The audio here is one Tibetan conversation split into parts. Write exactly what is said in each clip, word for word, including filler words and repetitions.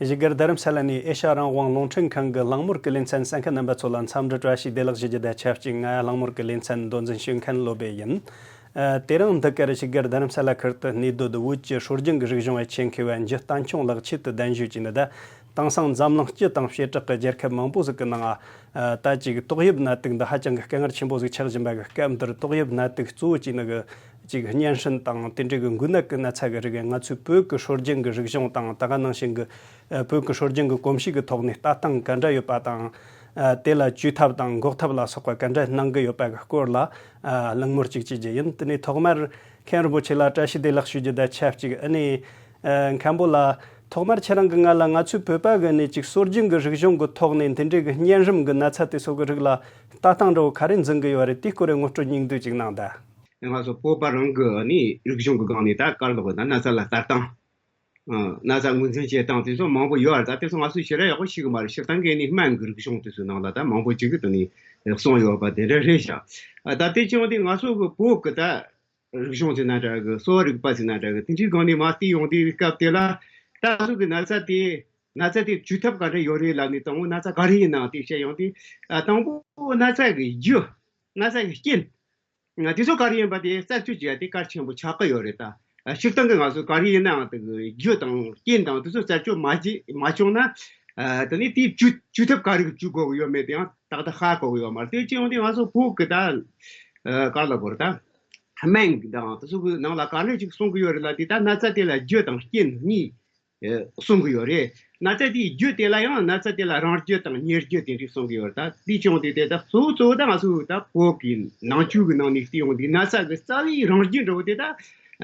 བཞུགས་སྒར་རྡ་རམ་ས་ལ་ནས་ཨེ་ཤ་རང་དབང་རླུང་འཕྲིན་ཁང་གི་གླེང་མོལ་གྱི་ལེ་ཚན་གསན་མཁན་རྣམ་པ་ཚོ་ལ་འཚམས་འདྲི་བཀྲ་ཤིས་བདེ་ལེགས་ཞུ་རྒྱུ་དང་ཆབས་ཅིག་ང་གླེང་མོལ་གྱི་ལེ་ཚན་མདོ་འཛིན་ཞུ་མཁན་བློ་བྷེ་ཡིན། ཨ། དེ་རིང་འདི་གར་བཞུགས་སྒར་རྡ་རམ་ས་ལ་ཁུལ་དུ་གནས་སྡོད་བོད་ཀྱི་སྲོལ་རྒྱུན་གྱི་རིག་གཞུང་བ་ཆེད་མཁས་པ་འཇུ་བསྟན་སྐྱོང་ལགས་ཆེད་དུ་གདན་ཞུ་བྱས་ནས། ད་དེང་སང་འཛམ་གླིང་སྤྱི་དང་བྱེ་བྲག་གི་རྒྱལ་ཁབ་མང་པོ་ཞིག་གི་ནང་ཨ་ད་ཅིག་ཏོག་དབྱིབས་ནད་དུག་འདི་ཧ་ཅང་གི་དཀའ་ངལ་ཆེན་པོ་ཞིག་ཆགས་བཞིན་པ་གི་སྐབས་འདིར། ཏོག་དབྱིབས་ནད་དུག་གཙོ་བོ་བྱས་ནས་གི་ཅིག་གཉན་སྲིན་དང་དེ་འདྲའི་གི་འགོས་ནད་ཀྱི་ན་ཚ་གི་རིགས། ང་ཚོའི་བོད་ཀྱི་སྲོལ་རྒྱུན་གྱི་རིག་གཞུང་དང་ད་ག་ནང་བཞིན་གྱི་ཨ་བོད་ཀྱི་སྲོལ་རྒྱུན་གྱི་གོམས་གཤིས་ཀྱི་ཐོག་ནས་ལྟ་སྟངས་ག་འདྲ་ཡོད་པ་དང་། ཨ་དེ་ལ་བཅོས་ཐབས་དང་འགོག་ཐབས་ལ་སོགས་པ་ག་འདྲ་གནང་གི་ཡོད་པ་གི་སྐོར་ལ་ཨ་གླེང་མོལ་ཅིག་བྱེད་རྒྱུ་ཡིན། དེ་ནས་ཐོག་མར་མཁན་རིན་པོ་ཆེ་ལ་བཀྲ་ཤིས་བདེ་ལེགས་ཞུ་རྒྱུ་དང་ཆབས་ཅིག་ཨ་ནི་ཨ་མཁན་པོ་ལ། ཐོག་མར་ཁྱེད་རང་གིས་ང་ལ་ང་ཚོའི་བོད་པ་གི་ནས་ཅིག་སྲོལ་རྒྱུན་གྱི་རིག་གཞུང་གི་ཐོག་ནས་འདི་འདྲའི་གི་གཉན་རིམས་ཀྱི་ན་ཚ་དེ་ཚོ་གི་རིགས་ལ་ལྟ་སྟངས་འདྲ་བོ་ག་རེ་འཛིན་གི་ཡོད་རེད། དེའི་སྐོར་ངོ་སྤྲོད་སྙིང་བསྡུས་ཅིག་གནང་དང་། ང་ཚོ་བོད་པ་རང་གི་ནི་རིག་གཞུང་གི་སྒང་ནས་ད་ག་རེ་ལབ་དགོས་ན། ན་ཚ་ལ་ལྟ་སྟངས། ཨ་ན་ཚ་ངོས་འཛིན་བྱེད་སྟངས་དེ་ཚོ་མང་པོ་ཡོད་རེད། ད་དེ་ཚོ་ང་ཚོས་ཞེ་དྲག་ཡག་པོ་ཤེས་གི་མ་རེད། སྤྱིར་བཏང་གི་ནི་སྨན་གྱི་རིག་གཞུང་དེ་ཚོའི་ནང་ལ་ད་མང་པོ་ཅིག་གི་དེ་ནི་གསུངས་ཡོད་པ་དེ་འདྲ་རེད་ཤག་ཨ་ད་དེ་བྱུང་དུས་ང་ཚོ་གི་བོད་གི་ད་རིག་གཞུང་ཟེར་ན་འདྲ་གི། གསོ་བ་རིག་པ་ཟེར་ན་འདྲ་གི། དེ་འདྲའི་སྒང་ནས་མར་བལྟས་ཡོང་དུས་སྐབས་དེ་ལ། ད་ང་ཚོ་གི་ན་ཚ་དེ་ན་ཚ་དེ་བཅོས་ཐབས་ག་འདྲ་ཡོད་རེད་ལབ་ནས། དང་པོ་ན་ཚ་ག་རེ་ཡིན་ནའང་དེ་བཤད་ཡོང་དུས། ཨ་དང་པོ་ན་ཚ་གི་རྒྱུ། ན་ཚ་གི་རྐྱེན། ང་དེ་ཚོ་ག་རེ་ཡིན་པ་དེ་རྩད་གཅོད་བྱེད་ཡ་དེ་གལ་ཆེན་པོ་ཆགས་ཀྱི་ཡོད་རེད་ད། ཨ་སྤྱིར་བཏང་གི་ང་ཚོ་ག་རེ་ཡིན་ནའང་དེ་གི་རྒྱུ་དང་རྐྱེན་དང་དེ་ཚོ་རྩད་གཅོད་མ་བྱེད་མ་བྱུང་ན། ཨ་དེ་ནས་དེའི་བཅོས་བཅོས་ཐབས་ག་རེ་གི་བཅོས་དགོས་ཀྱི་ཡོད་མེད་དེའང་ཏག་ཏག་ཧ་གོ་གི་ཡོད་མ་རེད། དེ་བྱས་ཡོང་དུས་ང་ཚོ་བོད་གི་ད་ཨ་ག་ལ་གོ་རེད་ད། སྨན་དང་དེ་ཚོ་གི་ནང་ལ་ག་འདྲ་ཅིག་གསུང་གི་ཡོད་རེད་ལབ་དུས། ད་ན་ཚ་དེ་ལ་རྒྱུ་དང་རྐྱེན་གཉིས་ཨེ་གསུང་གི་ཡོད་རེད། ན་ཚ་དེའི་རྒྱུ་དེ་ལ་ཡང་ན་ཚ་དེ་ལ་རང་རྒྱུ་དང་ཉེ་རྒྱུ་དེ་འདྲ་གསུང་གི་ཡོད་རེད། ད་དེ་བྱུང་དུས་དེ་ད་གཙོ་བོ་གཙོ་བོ་ད་ང་ཚོ་ད་བོད་ཀྱི་ནང་ཆོས་ཀྱི་ནང་ནས་བལྟས་ཡོང་དུས། ན་ཚ་གི་རྩ་བའི་རང་རྒྱུ་འདྲ་བོ་དེ་ད་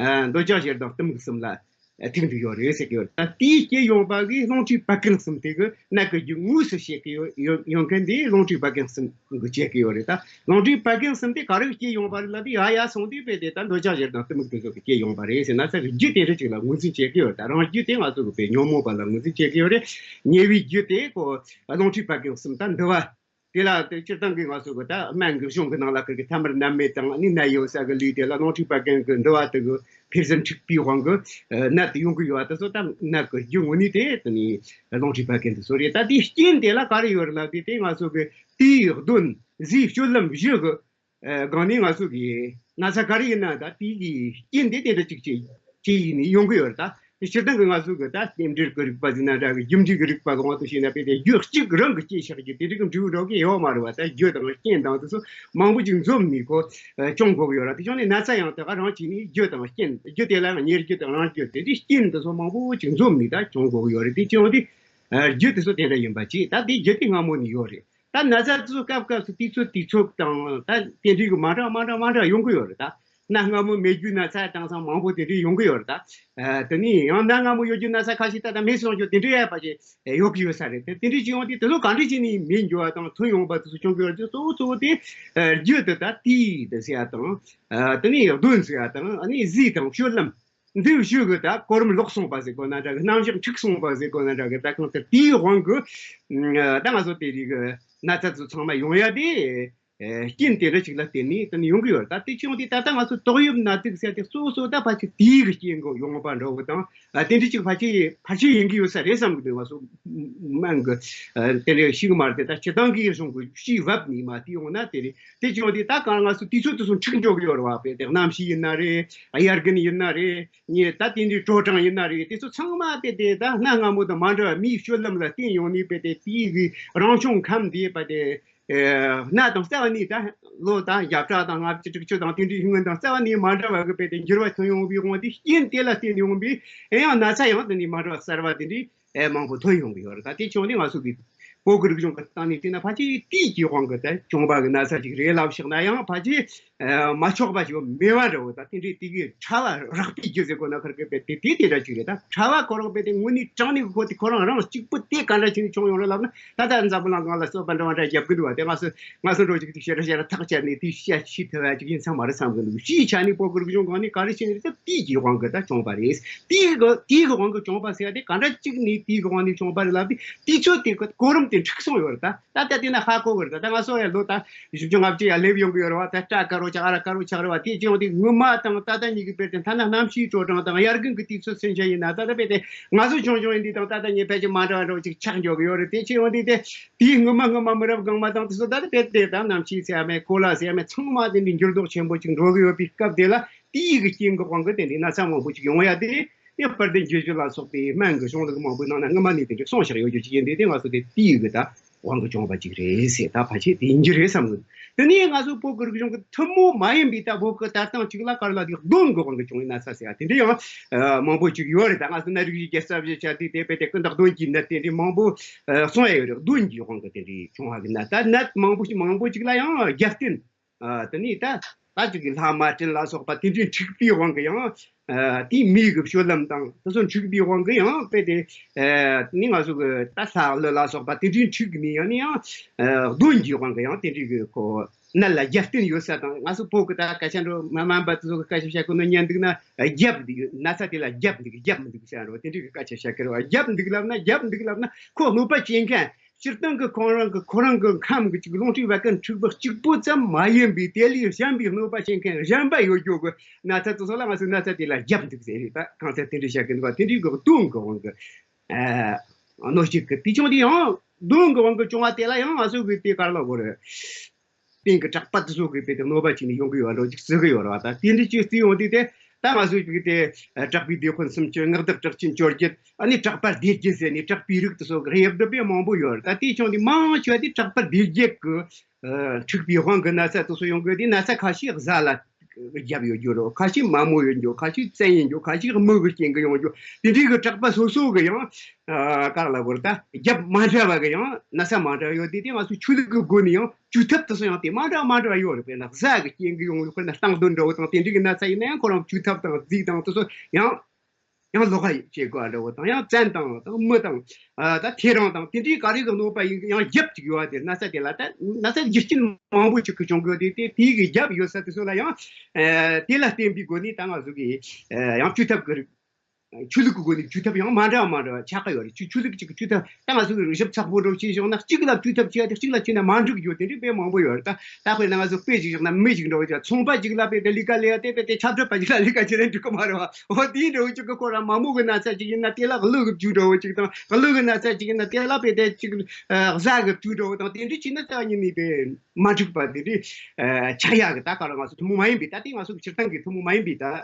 ཨ་འདོད་ཆགས་ཞེ་སྡང་གཏི་མུག་གསུམ་ལ་ཐུག་འདུག་ཡོད་རེད་ཟེར་གི་ཡོད་རེད། ད་དེའི་རྐྱེན་ཡོང་བ་གི་རླུང་མཁྲིས་བད་ཀན་གསུམ་དེ་གི་ནད་ཀྱི་རྒྱུ་དངོས་སུ་བྱེད་ཀྱི་ཡོད་ཡོད་ཡོད་མཁན་དེ་རླུང་མཁྲིས་བད་ཀན་གསུམ་གི་བྱེད་ཀྱི་ཡོད་རེད། ད་རླུང་མཁྲིས་བད་ཀན་གསུམ་དེ་ག་རེ་གི་རྐྱེན་ཡོང་བ་རེད་ལབ་དུས། ཡ་ཡ་སོང་དུས་དཔེ་དེ་ད་འདོད་ཆགས་ཞེ་སྡང་གཏི་མུག་དེ་ཚོ་གི་རྐྱེན་ཡོང་བ་རེད་ཟེར། ན་ཚ་གི་རྒྱུ་དེ་འདྲ་ཅིག་ལ་ངོས་འཛིན་བྱེད་ཀྱི་ཡོད་རེད། ད་རང་རྒྱུ་དེ་ང་ཚོ་གི་དཔེ་ཉོན་མོངས་པ་ལ་ངོས་འཛིན་བྱེད་ཀྱི་ཡོད་རེད། ཉེ་བའི་རྒྱུ་དེ་ཁོ་རླུང་མཁྲིས་བད་ཀན་གསུམ། ད་འདུ་བ་དེ་ལ་དེ་སྤྱིར་བཏང་གི་ང་ཚོ་གི་ད་སྨན་གི་གཞུང་གི་ནང་ལ་ཁུར་གི་ཐ་མར་ནད་མེད་དང་ནི་ནད་ཡོད་ས་གི་ལུས་དེ་ལ་རླུང་མཁྲིས་བད་ཀན་གི་འདུ་བ་དེ་གི་འཕེལ་ཟིན་འཁྲུགས་པའི་དབང་གི་ནད་དེ་ཡོང་གི་ཡོད་པ་དེ་ཚོ། ད་ནད་གི་རྒྱུ་དངོས་གནས་དེ་དེ་ནི་རླུང་མཁྲིས་བད་ཀན་དེ་ཚོ་རེད། ད་དེའི་རྐྱེན་དེ་ལ་ག་རེ་ཡོད་རེད་ལབ་དུས། དེ་ང་ཚོ་གི་དེའི་གདོན་ཟས་སྤྱོད་ལམ་བཞི་གི་ཨ་སྒང་ནས་ང་ཚོ་གི་ན་ཚ་ག་རེ་ཡིན་ན་ད་དེའི་གི་རྐྱེན་དེ་དེ་འདྲ་ཅིག་ཅིག་ཅིག་ཡིན་ནས་ཡོང་གི་ཡོད་རེད། ད་སྤྱིར་བཏང་གི་ང་ཚོ་གི་ད་རྟེན་འབྲེལ་གི་རིག་པ་ཟེར་ན་འདྲ་གི། རྒྱུ་འབྲས་ཀྱི་རིག་པ་གི་དབང་དུ་བྱས་ན་དཔེ་དེ་རྒྱུ་གཅིག་རང་གི་རྐྱེན་བཞག་རྒྱུ་དེ་འདྲ་གི་འབྲས་བུ་འགྲོ་གི་ཡོད་མ་རེད་པ། ད་རྒྱུ་དང་རྐྱེན་དང་དེ་ཚོ་མང་པོ་ཅིག་འཛོམས་ནས་ཁོ་ཨ་བྱུང་དགོས་ཀྱི་ཡོད་རེད། དེ་བྱུང་ནས་ན་ཚ་ཡང་དེ་ག་རང་བྱས་ནས་རྒྱུ་དང་རྐྱེན། རྒྱུ་དེ་ལ་ཡང་ཉེ་རྒྱུ་དང་རང་རྒྱུ་དེ་འདྲའི་རྐྱེན་དེ་ཚོ་མང་པོ་ཅིག་འཛོམས་ནས་ད་བྱུང་དགོས་ཀྱི་ཡོད་རེད། དེ་བྱུང་དུས་ཨ་རྒྱུ་དེ་ཚོ་དེ་འདྲ་ཡིན་པ་ཅིག་ད་དེ་རྒྱུ་དེ་སྔ་མོ་ནས་ཡོད་རེད། ད་ན་ཚ་དེ་ཚོ་སྐབས་སྐབས་སུ་དུས་ཚོད་དུས་ཚོད་དང་ད་དེ་འདྲའི་གི་མ་འདྲ་མ་འདྲ་མ་འདྲ་ཡོང་གི་ཡོད་རེད། ད་གནའ་སྔ་མོ་མེ་རྒྱུག་ན་ཚ་དེང་སང་མང་པོ་དེ་འདྲའི་ཡོང་གི་ཡོད་རེད། ད་ཨ་དེ་ནས་ཡང་གནའ་སྔ་མོ་ཡོད་རྒྱུ་ན་ཚ་ཁ་ཤས་ད་ད་མེད་སོང་རྒྱུ་དེ་འདྲའི་ཡ་ཕལ་ཆེར་ཡོད་ཀྱི་ཡོད་ས་རེད། དེ་དེ་འདྲའི་ཅིག་ཡོང་དུས་དེ་ཚོ་ག་འདྲ་བྱས་ནས་མེད་འགྱུར་བ་དང་ཐོན་ཡོང་བ་དེ་ཚོ་སྐྱོང་གི་ཡོད་རྒྱུ་གཙོ་བོ་གཙོ་བོ་དེ་ཨ་རྒྱུ་དེ་ད་དུས་དེ་ཟེར་ཡ་དང་། ཨ་དེ་ནས་གདོན་ཟེར་ཡ་དང་། ཨ་ནི་ཟས་དང་སྤྱོད་ལམ། འདི་བཞི་གི་ད་གོ་རིམ་ལོག་སོང་བ་ཟེར་དགོས་ན་འདྲ་གི། རྣམ་གཞག་འཁྲུགས་སོང་བ་ཟེར་དགོས་ན་འདྲ་གི། ད་གང་ལྟར་དེའི་དབང་གིས་ཨ་ད་ང་ཚོ་དེ་རིགས་ཀྱི་ན་ཚ་ཚོ་ཚང་མ་ཡོང་ཡ་དེ་ཨ་རྐྱེན་དེ་འདྲ་ཅིག་ལ་བརྟེན་ནས་དེ་ནི་ཡོང་གི་ཡོད་རེད། ད་དེ་བྱུང་དུས་ད་ལྟ་ང་ཚོ་ཏོག་དབྱིབས་ནད་དུག་ཟེར་དེ་གཙོ་བོ་གཙོ་བོ་ད་ཕལ་ཆེར་དེའི་གི་རྐྱེན་གྱིས་ཡོང་བ་འདྲ་བོ་དང་། ཨ་དེ་འདྲ་ཅིག་ཕལ་ཆེར་ཕལ་ཆེར་ཡིན་གི་ཡོད་ས་རེད་བསམ་གི་འདུག་ང་ཚོ་སྨན་གི་ཨ་དེ་འདྲ་ཤེས་གི་མ་རེད་དེ། ད་སྤྱིར་བཏང་གི་གཞུང་གི་དཔྱད་བབས་ནས་མར་བལྟས་ཡོང་ན་དེ་རེད། དེ་བྱུང་དུས་ད་གང་ང་ཚོ་དུས་ཚོད་དེ་ཚོ་འཁྲུག་འགྲོ་གི་ཡོད་རེད་བ། དཔེ་དེ་གནམ་གཤིས་ཡིན་ན་རེད། དབྱར་དགུན་ཡིན་ན་རེད། ཉེ་ད་དེ་འདྲའི་དྲོ་གྲང་ཡིན་ན་རེད། དེ་ཚོ་ཚང་མ་དཔེ་དེ་ད་གནའ་སྔ་མོ་དང་མ་འདྲ་བ། མིའི་སྤྱོད་ལམ་ལ་བརྟེན་ཡོང་ནས་དཔེ་དེ་དེའི་གི་རང་བྱུང་ཁམས་དེ་དཔེ་དེ་ཨེ་གནའ་དང་རྩ་བ་ནས་ད་ལོ་ད་བརྒྱ་ཕྲག་དང་ལྔ་བཅུ་དྲུག་ཅུ་དང་དེ་འདྲའི་སྔོན་དང་རྩ་བ་ནས་མ་འདྲ་བ་གི་དཔེ་དེ་འགྱུར་བ་ཐོན་ཡོང་བའི་དབང་དེ། རྐྱེན་དེ་ལ་བརྟེན་ཡོང་བའི་ཨེ་ཡང་ན་ཚ་ཡང་དེ་ནས་མ་འདྲ་བ་གསར་བ་དེ་འདྲའི་ཨེ་མང་པོ་ཐོན་ཡོང་གི་ཡོད་རེད། ད་དེ་བྱུང་ནས་ང་ཚོ་གི་བོད་ཀྱི་རིག་གཞུང་གི་སྟེང་ནས་བལྟས་ན་ཕལ་ཆེར་དུས་ཀྱི་དབང་གིས་ད་བྱུང་བ་གི་ན་ཚ་ཅིག་རེད་ལབ་བཞག་ན་ཡང་ཕལ་ཆེར་ཨ་མ་ཆོག་པ་ཞིག་མེད་པ་འདྲ་བོ། ད་དེ་འདྲའི་དེ་གི་ཕྲ་བ་རགས་པའི་རྒྱུ་ཟེར་དགོས་ན་ཁར་གི་དཔེ་དེ་དེ་དེ་འདྲ་ཅིག་རེད། ད་ཕྲ་བ་ཁོ་རང་དཔེ་དེ་དངོས་གནས་དྲང་གནས་ཁོ་དེ་ཁོ་རང་རང་གཅིག་པུ་དེ་ག་འདྲ་བྱས་ནས་བྱུང་ཡོང་རེད་ལབ་ན། ད་ལྟ་འཛམ་བུ་གླིང་སྒང་ལ་རྩོད་པ་འདྲ་བ་འདྲ་རྒྱབ་གི་འདུག་བ། དེ་ང་ཚོ་ང་ཚོ་འགྲོ་ཅིག་དེ་ཞེ་དྲག་ཞེ་དྲག་ཐག་བཅད་ནས་དེ་བཤད་ཤེས་ཐུབ་ཡ་ཅིག་ཡིན་ས་མ་རེད་བསམ་གི་འདུག་སྤྱིའི་ཆ་ནས་བོད་ཀྱི་རིག་གཞུང་སྒང་ནས་ག་རེ་བྱས་ནས་རེད། ད་དུས་ཀྱི་དབང་གིས་ད་བྱུང་བ་རེད། དུས་ཀྱི་དུས་ཀྱི་དབང་གིས་བྱུང་བ་ཟེར་ཡ་དེ་ག་འདྲ་ཅིག་ནས་དུས་ཀྱི་དབང་ནས་བྱུང་བ་རེད་ལབ་དུས། དུས་ཚོད་དེ་གི་གོ་རིམ་དེ་འཁྲུགས་སོང་ཡོད་རེད། ད་ད་ལྟ་དེ་ན་ཧ་གོ་གི་རེད། ད་ད་ང་ཚོ་ཡ་ལོ་ད་བཞི་བཅུ་ལྔ་བཅུ་ཡ་སླེབས་ཡོང་གི་ཡོད་རེད་བ། ད་སྐྲ་དཀར་བོ་ ཆགས་ར་དཀར་པོ་ཆགས་ར་བ། དེ་ཅི་ཡོང་དེ་སྔོན་མ་དང་ད་ལྟ་གཉིས་ཀྱི་དཔེར་ན་ཐ་ན་གནམ་གཤིས་དྲོ་གྲང་དང་དབྱར་དགུན་གྱི་དུས་ཚོད་ཚུན་ཆད་ཡིན་ན། ད་ལྟ་དཔེ་དེ་ང་ཚོ་ཆུང་ཆུང་ཡིན་དུས་དང་ད་ལྟ་གཉིས་ཕལ་ཆེར་མ་འདྲ་བ་འདྲ་བོ་ཅིག་ཆགས་འཇོག་གི་ཡོད་རེད། དེ་ཅི་ཡོང་དེ་དེ་དེའི་སྔོན་མ་སྔོན་མ་མི་རབས་གོང་མ་དང་དེ་ཚོ་ད་ལྟ་དཔེ་དེ་ད་གནམ་གཤིས་ཟེར་ཡ་མེད། གོ་ལ་ཟེར་ཡ་མེད། ཚང་མ་དེ་འདྲའི་འགྱུར་ལྡོག་ཆེན་པོ་ཅིག་འགྲོ་གི་ཡོད་པའི་སྐབས་དེ་ལ། དེའི་གི་རྐྱེན་གྱི་དབང་གིས་དེ་འདྲའི་ན་ཚ་མང་པོ་ཅིག་ཡོང་ཡ་དེ། ཡང་དཔལ་ལྡན་རྒྱུ་སྤྱོད་ལ་སོགས་པའི་སྨན་གྱི་གཞུང་ལུགས་མང་པོའི་ནང་ན་སྔ་མ་ནས་དེ་འདྲ་གསུངས་བཞག་ཡོད་རྒྱུ་ཅིག་ཡིན་དུས། དེ་ང་ཚོ་དེ་དེའི་གི་ད་དབང་གིས་བྱུང་བ་ཅིག་རེད་ཟེར། ད་ཕལ་ཆེར་དེ་ཡིན་རྒྱུ་རེད་བསམ་གི། དེ་ནས་ང་ཚོ་བོད་ཀྱི་རིག་གཞུང་གི་ཐུན་མོང་མ་ཡིན་པའི་ད་བོད་ཀྱི་ལྟ་སྟངས་ཅིག་ལ་ག་རེ་ལབ་དེ་གདོན་གྱི་དབང་གིས་བྱུང་བའི་ན་ཚ་ཟེར་ཡ་དེ་འདྲ་ཡང་ཨ་མང་པོ་ཅིག་ཡོད་རེད། ད་ང་ཚོ་ནད་རིགས་ཀྱི་རྒྱལ་ས་བཞི་ཆ་དེ་དེ་དཔེ་དེ་ཀུན་ད་གདོན་གྱི་ནད་དེ་འདྲ་མང་པོ་ཨ་གསུང་ཡ་ཡོད་རེད། གདོན་གྱི་དབང་གིས་དེ་འདྲའི་བྱུང་བ་གི་ན། ད་ནད་མང་པོ་ཞིག་མང་པོ་ཅིག་ལ་ཡང་རྒྱབ་རྟེན། ཨ་དེ་ནས་ད་ད་ཅིག་གི་ལྷ་མ་སྤྲིན་ལ་སོགས་པ་དེ་འདྲའི་འཁྲུགས་པའི་དབང་གིས་ཡང་། ཨ་དེའི་མིའི་གི་སྤྱོད་ལམ་དང་དེ་ཚོ་འཁྲུགས་པའི་དབང་གིས་ཡང་དཔེ་དེ། ཨ་དེ་ནས་ང་ཚོ་གི་ད་ལྷ་ཀླུ་ལ་སོགས་པ་དེ་འདྲའི་འཁྲུགས་ནས་ཡང་ནས་ཡང་། ཨ་གདོན་གྱི་དབང་གིས་ཡང་དེ་འདྲའི་གི་ཁོ་ནད་ལ་རྒྱབ་རྟེན་ཡོད་ས་དང་། ང་ཚོ་བོད་གི་ད་སྐད་ཆ་འགྲོ་མ་སྨན་པ་དེ་ཚོ་གི་སྐད་ཆ་བཤད་གོ་ནོ་ཉན་འདུག་ན། རྒྱབ་འདུག་ན་ཚ་དེ་ལ་རྒྱབ་འདུག་རྒྱབ་མི་འདུག་ཟེར་རོ། དེ་འདྲའི་གི་སྐད་ཆ་བཤད་གི་རོ། རྒྱབ་འདུག་ལབ་ན། རྒྱབ་འདུག་ལབ་ན་ཁོ་གནོད་པ་བྱེད་མཁན། སྤྱིར་བཏང་གི་ཁོང་རང་གི་ཁོ་རང་གི་ཁམས་ཀྱི་ཅིག་རླུང་མཁྲིས་བད་ཀན་འཁྲུགས་པ་གཅིག་པོ་ཙམ་མ་ཡིན་པའི་དེ་ལས་གཞན་པའི་གནོད་པ་བྱེད་མཁན་གཞན་པ་ཡོད་རྒྱུ་གི་ན་ཚ་དེ་ཚོ་ལ་ང་ཚོས་ན་ཚ་དེ་ལ་རྒྱབ་འདུག་ཟེར་རེད། ད་གང་ཚེ་དེ་འདྲ་བཤད་གི་འདུག་པ། དེ་འདྲའི་གི་གདོན་གི་དབང་གི་ཨ་གནོད་བྱེད་གི་དེ་བྱུང་དེ་ཡང་གདོན་གི་དབང་གི་བྱུང་བ་དེ་ལ་ཡང་ང་ཚོ་གི་དེ་ག་རེ་ལབ་དགོས་རེད། སྟེང་གི་གྲགས་པ་དེ་ཚོ་གི་དཔེ་དེ་གནོད་པ་བྱས་ནས་ཡོང་གི་ཡོད་རེད། ཅིག་བརྩི་གི་ཡོད་རེད་བ། ད་དེ་འདྲ་ཅིག་བརྩི་ཡོང་དུས་དེ་ད་ང་ཚོས་ཅིག་དེ་ཨ་གྲགས་པའི་སྡེ་དཔོན་སུམ་ཅུ། སྔགས་བདག་གྲགས་ཆེན་བཅོ་བརྒྱད། ཨ་ནི་གྲགས་པ་སྡེ་བརྒྱད་ཟེར་ནས་གྲགས་པའི་རིགས་དེ་ཚོ་གི་དབྱེ་བསྡུ་དཔེ་མང་པོ་ཡོད་རེད། ད་དེའི་ཆུང་དེ་མང་ཆེ་བ་དེ་གྲགས་པ་སྡེ་བརྒྱད་གི་ཨ་འཁྲུགས་པའི་དབང་གི་ན་ཚ་དེ་ཚོ་ཡོང་གི། དེ་ན་ཚ་ཁ་ཤས་གཟའ་ལ་རྒྱབ་ཡོད་རྒྱུ་རེད། ཁ་ཤས་མ་མོ་ཡིན་རྒྱུ། ཁ་ཤས་བཙན་ཡིན་རྒྱུ། ཁ་ཤས་དམུ་གི་རྐྱེན་གི་ཡོང་རྒྱུ། དེ་འདྲའི་གི་གྲགས་པ་སོ་སོ་གི་ཡང་ཨ་ག་རེ་ལབ་དགོས་རེད། ད་རྒྱབ་མ་འདྲ་བ་གི་ཡང་ན་ཚ་མ་འདྲ་བ་ཡོད་དེ། དེ་ང་ཚོ་ཆོས་ལུགས་གི་སྒོ་ནས་ཡང་བཅོས་ཐབས་དེ་ཚོ་ཡང་དེ་མ་འདྲ་མ་འདྲ་བ་ཡོད་རེད། དཔེར་ན་གཟའ་གི་རྐྱེན་གི་ཡོང་ཡོད། དཔེར་ན་སྟག་འདོན་འདྲ་བོ་དང་དེ་འདྲའི་གི་ན་ཚ་ཡིན་ན་ཡང་ཁོ་རང་བཅོས་ཐབས་དང་རྫས་དང་དེ་ཚོ་ཡང་ཡང་ལོགས་ཀ་བྱེད་དགོས་འདྲ་བོ་དང་། ཡང་བཙན་དང་དང་མི་དང་ཨ་ད་ཐེ་རང་དང་དེ་འདྲའི་ག་རེ་གི་གནོད་པ་ཡིན་གི་ཡང་རྒྱབ་ཅིག་ཡོད་པ་དེ། ན་ཚ་དེ་ལ་ད་ན་ཚ་རྒྱུ་རྐྱེན་མང་པོ་ཅིག་གི་བྱུང་གི་ཡོད་དེ། དེ་དེའི་གི་རྒྱབ་ཡོད་ས་དེ་ཚོ་ལ་ཡང་ཨ་དེ་ལ་བརྟེན་པའི་སྒོ་ནས་ད་ང་ཚོ་གི་ཨ་ཡང་བཅོས་ཐབས་གི་རིགས། ཆོས་ལུགས་ཀྱི་སྒོ་ནས་བཅོས་ཐབས་ཡང་མ་འདྲ་བ་མ་འདྲ་བ་ཆགས་ཀྱི་ཡོད་རེད། ཆོས་ཆོས་ལུགས་གཅིག་གི་བཅོས་ཐབས་ད་ང་ཚོ་གི་ཞིབ་ཚགས་པོ་འདྲ་བོ་བྱས་བཞག་ན་གཅིག་ལ་བཅོས་ཐབས་བྱས་ཏེ་གཅིག་ལ་བྱས་ན་མ་འགྲིག་ཡོད། དེ་འདྲའི་དཔེ་མང་པོ་ཡོད་རེད། ད་ད་དཔེར་ན་ང་ཚོ་དཔེ་ཅིག་བཞག་ན་མི་ཅིག་འདྲ་བོ་ཅིག་ཚོང་པ་ཅིག་ལ་དཔེ་དེ་ལས་ཀ་ལས་ཡ་དེ་དཔེ་དེ་ཆབ་གྲབས་པ་ཅིག་ལ་ལས་ཀ་བྱས་ན་འགྲིག་གི་མ་རེད་བ། འོ་དེའི་འདྲ་བོ་ཅིག་གི་ཁོ་རང་མ་མོ་གི་ན་ཚ་ཅིག་ཡིན་ན་དེ་ལ་ཀླུ་གི་བཅོས་འདྲ་བོ་ཅིག་དང་། ཀླུ་གི་ན་ཚ་ཅིག་ཡིན་ན་དེ་ལ་དཔེ་དེ་ཅིག་ཨ་གཟའ་གི་བཅོས་འདྲ་བོ་དང་དེ་འདྲ་བྱས་ན་ད་ཉིན་ནས་དཔེ་མ་འགྲིག་པ་དེ་འདྲའི་ཨ་ཆགས་ཡ་གི། ད་ག་རང་ང་ཚོ་ཐུན་མོང་མ་ཡིན་པའི་ད་དེ་ང་ཚོ་གི་སྤྱིར་བཏང་གི་ཐུན་མོང་མ་ཡིན་པའི་ད།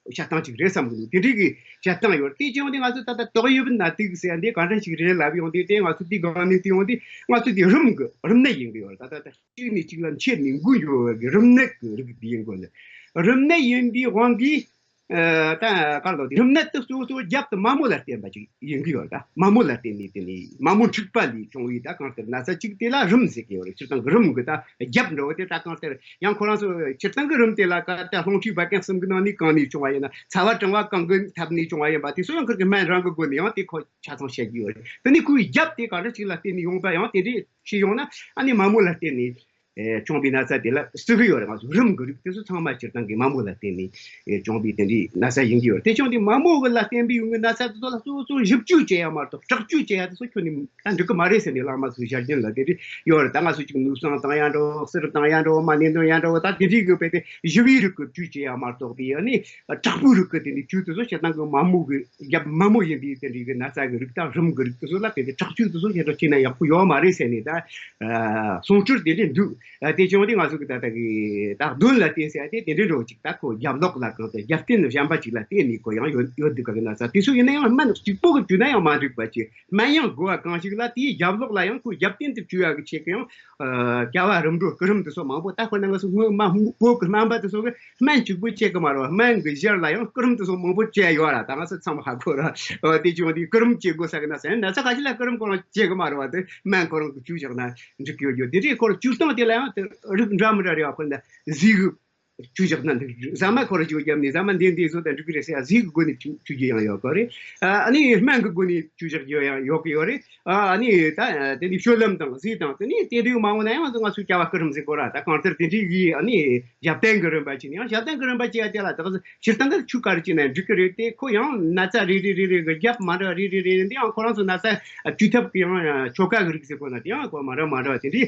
བྱ་སྟངས་ཅིག་རེད་བསམ་གི་འདུག་དེ་འདྲའི་གི་བྱ་སྟངས་ཡོད་རེད། དེ་བྱས་ཡོང་དུས་ང་ཚོ་ད་ལྟ་ཏོག་དབྱིབས་ནད་དུག་ཟེར་ཡ་འདི་ག་འདྲ་ཞིག་རེད་ལབ་ཡོང་དུས། དེ་ང་ཚོ་དེ་སྒང་ནས་བལྟས་ཡོང་དུས་ང་ཚོ་དེ་རིམས་གི་རིམས་ནད་ཡིན་གི་ཡོད་རེད། ད་ལྟ་ད་གཅིག་ནས་གཅིག་ལ་མཆེད་ནས་འགོས་འགྲོ་བའི་གི་རིམས་ནད་གི་རིགས་དེ་ཡིན་དགོས་ལ། རིམས་ནད་ཡིན་པའི་དབང་གིས་ཨ་ད་ག་ལོ་དེ་རིམས་ནད་དེ་གཙོ་བོ་གཙོ་བོ་རྒྱབ་ཏུ་མ་མོ་ལ་བརྟེན་པ་ཅིག་ཡིན་གི་ཡོད་རེད། ད་མ་མོ་ལ་བརྟེན་ནས་དེ་ནས་མ་མོ་འཁྲུགས་པ་ལས་བྱུང་བའི་ད་གང་ལྟར་ན་ཚ་གཅིག་དེ་ལ་རིམས་ཟེར་གི་ཡོད་རེད། སྤྱིར་བཏང་གི་རིམས་གི་ད་རྒྱབ་འདྲ་བོ་དེ་ད་གང་ལྟར། ཡང་ཁོ་རང་ཚོ་སྤྱིར་བཏང་གི་རིམས་དེ་ལ་ག་ད་རླུང་མཁྲིས་བད་ཀན་གསུམ་གི་ནང་ནས་གང་ནས་བྱུང་བ་ཡིན་ན། ཚ་བ་གྲང་བ་གང་གི་ཐབས་ནས་བྱུང་བ་ཡིན་པ་དེ་ཚོ་ཡང་ཁིར་གི་སྨན་རང་གི་སྒོ་ནས་ཡང་དེ་ཁོ་ཆ་ཚང་བཤད་ཀྱི་ཡོད་རེད། དེ་ནས་ཁོའི་རྒྱབ་དེ་ག་འདྲ་ཞིག་ལ་བརྟེན་ནས་ཡོང་པ་ཡང་དེ་འདྲས་ཤེས་ཡོང་ན། ཨ་ནི་མ་མོ་ལ་བརྟེན་ནས་ཨེ་བྱུང་བའི་ན་ཚ་དེ་ལ་བརྩི་གི་ཡོད་རེད། ང་ཚོ་རིམས་གི་རིགས་དེ་ཚོ་ཚང་མ་སྤྱིར་བཏང་གི་མ་མོ་ལ་བརྟེན་ནས་ཨེ་བྱུང་བའི་དེ་འདྲའི་ན་ཚ་ཡིན་གྱི་ཡོད་རེད། དེ་བྱུང་དུས་མ་མོ་གི་ལ་བརྟེན་པའི་ཡོང་གི་ན་ཚ་དེ་ཚོ་ལ་གཙོ་བོ་གཙོ་བོ་ཞིབ་བཅོས་བྱེད་ཡ་མ་གཏོགས་སྐྲག་བཅོས་བྱེད་ཡ་དེ་ཚོ་ཁྱོན་ནས་ད་འགྲིག་གི་མ་རེད་ཟེར་ནས་བླ་མ་ཚོའི་ཞལ་རྒྱུན་ལ་དེ་འདྲ་ཡོད་རེད། ད་ང་ཚོ་ཅིག་ནུབ་སང་བཏང་ཡ་འདྲ་བོ། གསེར་བཏང་ཡ་འདྲ་བོ། མ་ཎི་འདོན་ཡ་འདྲ་བོ། ད་དེ་འདྲའི་གི་དཔེ་དེ་ཞི་བའི་རིགས་ཀྱི་བཅོས་བྱེད་ཡ་མ་གཏོགས་པའི་ཨ་ནི་དྲག་པོའི་རིགས་ཀྱི་དེ་འདྲའི་བཅོས་དེ་ཚོ་སྤྱིར་བཏང་གི་མ་མོ་གི་རྒྱབ་མ་མོ་ཡིན་པའི་དེ་འདྲའི་གི་ན་ཚ་གི་རིགས་དང་རིམས་གི་རིགས་དེ་ཚོ་ལ་དཔེ་དེ་དྲག་བཅོས་དེ་ཚོ་ཞེ་དྲག་བྱས་ན་ཡག་པོ་ཡོད་མ་རེད་ཟེར་ནས་ད་ཨ་གསུང་སྲོལ་དེ་འདྲ་འདུག་ཨ་དེ་བྱུང་དུས་ང་ཚོ་གི་ད་ལྟ་གི་ད་གདོན་ལ་བརྟེན་ཟེར་ཡ་དེ་དེ་འདྲའི་འདྲ་བོ་ཅིག་ད་ཁོ་རྒྱབ་ལོགས་ལ་གང་དུ་རྒྱབ་རྟེན་གཞན་པ་ཅིག་ལ་བརྟེན་ནས་ཁོ་ཡང་ཡོད་ཡོད་འདུག་ག་གི་ན་ཚ་དེ་ཚོ་ཡིན་ན་ཡང་སྨན་གཅིག་པོ་གི་བཅོས་ན་ཡང་མ་འགྲིག་པ་ཅིག་སྨན་ཡང་དགོས་པ་གང་ཞིག་ལ་དེའི་རྒྱབ་ལོགས་ལ་ཡང་ཁོའི་རྒྱབ་རྟེན་དུ་བཅོས་ཡག་གི་ཆེད་ཀྱི་ཡང་ཨ་རྒྱལ་བ་རིམ་གྲོ་སྐུ་རིམ་དེ་ཚོ་མང་པོ། ད་དཔེར་ན་ང་ཚོ་སྔོན་མ་བོད་ཀྱི་སྨན་པ་དེ་ཚོ་གི་སྨན་གཅིག་པུ་བཅད་གི་མ་རེད་བ། སྨན་གི་གཞིར་ལ་ཡང་སྐུ་རིམ་དེ་ཚོ་མང་པོ་བཅད་ཡོད་ར། ད་ང་ཚོ་ཚང་མ་ཧ་གོ་ར། ཨ་དེ་བྱུང་དུས་སྐུ་རིམ་བཅད་དགོས་ས་གི་ན་ཚ་ཡང་ན་ཚ་ཁ་ཤས་ལ་སྐུ་རིམ་ཁོ་རང་བཅད་གི་མ་རེད་བ། དེ་སྨན་ཁོ་རང་གི་བཅོས་བཞག་ན་འགྲིག་གི་ཡོད་རྒྱུ་དེ་རེད། ཁོ་རང་བཅོས་སྟངས་དེ་ལ་ཡང་དེ་རིགས་འདྲ་མི་འདྲ་རེད་བ། དཔེར་ན་ཟས་གི་བཅུ་བཞག་ན་འགྲིག་ཟ་མ་ཁོ་ར་ཅིག་བརྒྱབ་ནས་ཟ་མ་འདི་འདི་བཟོ་དང་འགྲིག་གི་རེད་ཟེར་ཡ་ཟིག་གི་སྒོ་ནས་བཅུ་བཅུ་རྒྱུ་ཡང་ཡོད་གི་རེད། ཨ་ནི་སྨན་གི་སྒོ་ནས་བཅུ་བཞག་རྒྱུ་ཡང་ཡོད་གི་ཡོད་རེད། ཨ་ནི་ད་དེ་ནི་སྤྱོད་ལམ་དང་ཟས་དང་དེ་ནི་དེ་འདྲའི་མ་འོངས་ན་ཡང་ང་ཚོ་བྱ་བ་སྐུ་རིམ་ཟེར་གོ་ར། ད་གང་ལྟར་དེ་འདྲའི་གི་ཨ་ནི་ཞབས་བརྟན་གི་རིམ་པ་ཅིག་ནི་ཡང་ཞབས་བརྟན་གི་རིམ་པ་ཅིག་ཡ་དེ་ལ་ད་སྤྱིར་བཏང་གི་ཆུ་ག་རེ་ཅིག་ན་འགྲིག་གི་རེད། དེ་ཁོ་ཡང་ན་ཚ་རེ་རེ་རེ་རེ་གི་རྒྱབ་མ་འདྲ་བ་རེ་རེ་རེ་རེ་འདི་ཡང་ཁོ་རང་ཚོ་ན་ཚ་བཅོས་ཐབས་ཀྱི་ཡང་ཆོ་ག་གི་རིགས་ཟེར་གོ་ན་དེ་ཡང་ཁོ་མ་འདྲ་མ་འདྲ་བ་དེ་འདྲའི་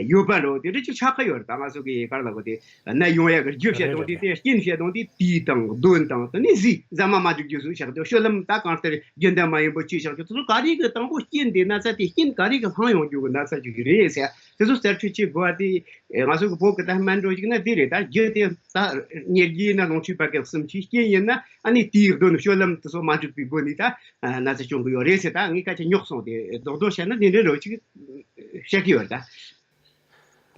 ཡོད་པ་འགྲོ། དེ་འདྲ་ཅིག་ཆགས་ཀྱི་ཡོད་རེད། ད་ང་ཚོ་གི་ག་རེ་ལབ་དགོས། དེ་ནད་ཡོང་ཡག་གི་རྒྱུ་བཤད་རེད་དང་། རེད་དེ་རེད། དེ་རྐྱེན་བཤད་དང་། དེ་དུས་དང་གདོན་དང་དེ་ནས་ཟས་ཟ་མ་མ་འགྲིག་རྒྱུ་བཟོ་བཞག་དེ་སྤྱོད་ལམ་ད་གང་ལྟར་རྒྱུན་ལྡན་མ་ཡིན་པོ་ཅིག་བཞག་རྒྱུ་དེ་ཚོ་ག་རེ་གི་དང་པོ་རྐྱེན་དེ་ན་ཚ་དེ་རྐྱེན་ག་རེ་གི་ལྷང་ཡོང་རྒྱུ་གི་ན་ཚ་ཅིག་རེད་ཟེར། དེ་ཚོ་གསར་གཏོད་བྱེད་དགོས་པ་དེ་ང་ཚོ་གི་བོད་གི་ད་སྨན་འགྲོ་ཞིག་ན་དེ་རེད། ད་རྒྱུ་དེ་ད་ཉེར་བརྒྱད་ཡིན་ན་རླུང་མཁྲིས་བད་ཀན་གསུམ་གྱི། རྐྱེན་ཡིན་ན་ཨ་ནི་དེའི་གདོན་སྤྱོད་ལམ་དེ་ཚོ་མ་འགྲིག་པའི་སྒོ་ནས་ད་ན་ཚ་བྱུང་གི་ཡོད་རེད་ཟེར། ད་ངས་སྐད་ཆ་རྙོག་སོང་། དེ་རྡོག་རྡོག་བཤད་ན་དེ་འདྲ་འདྲ་ཅིག་བཤད་ཀྱི་ཡོད་རེད་ད།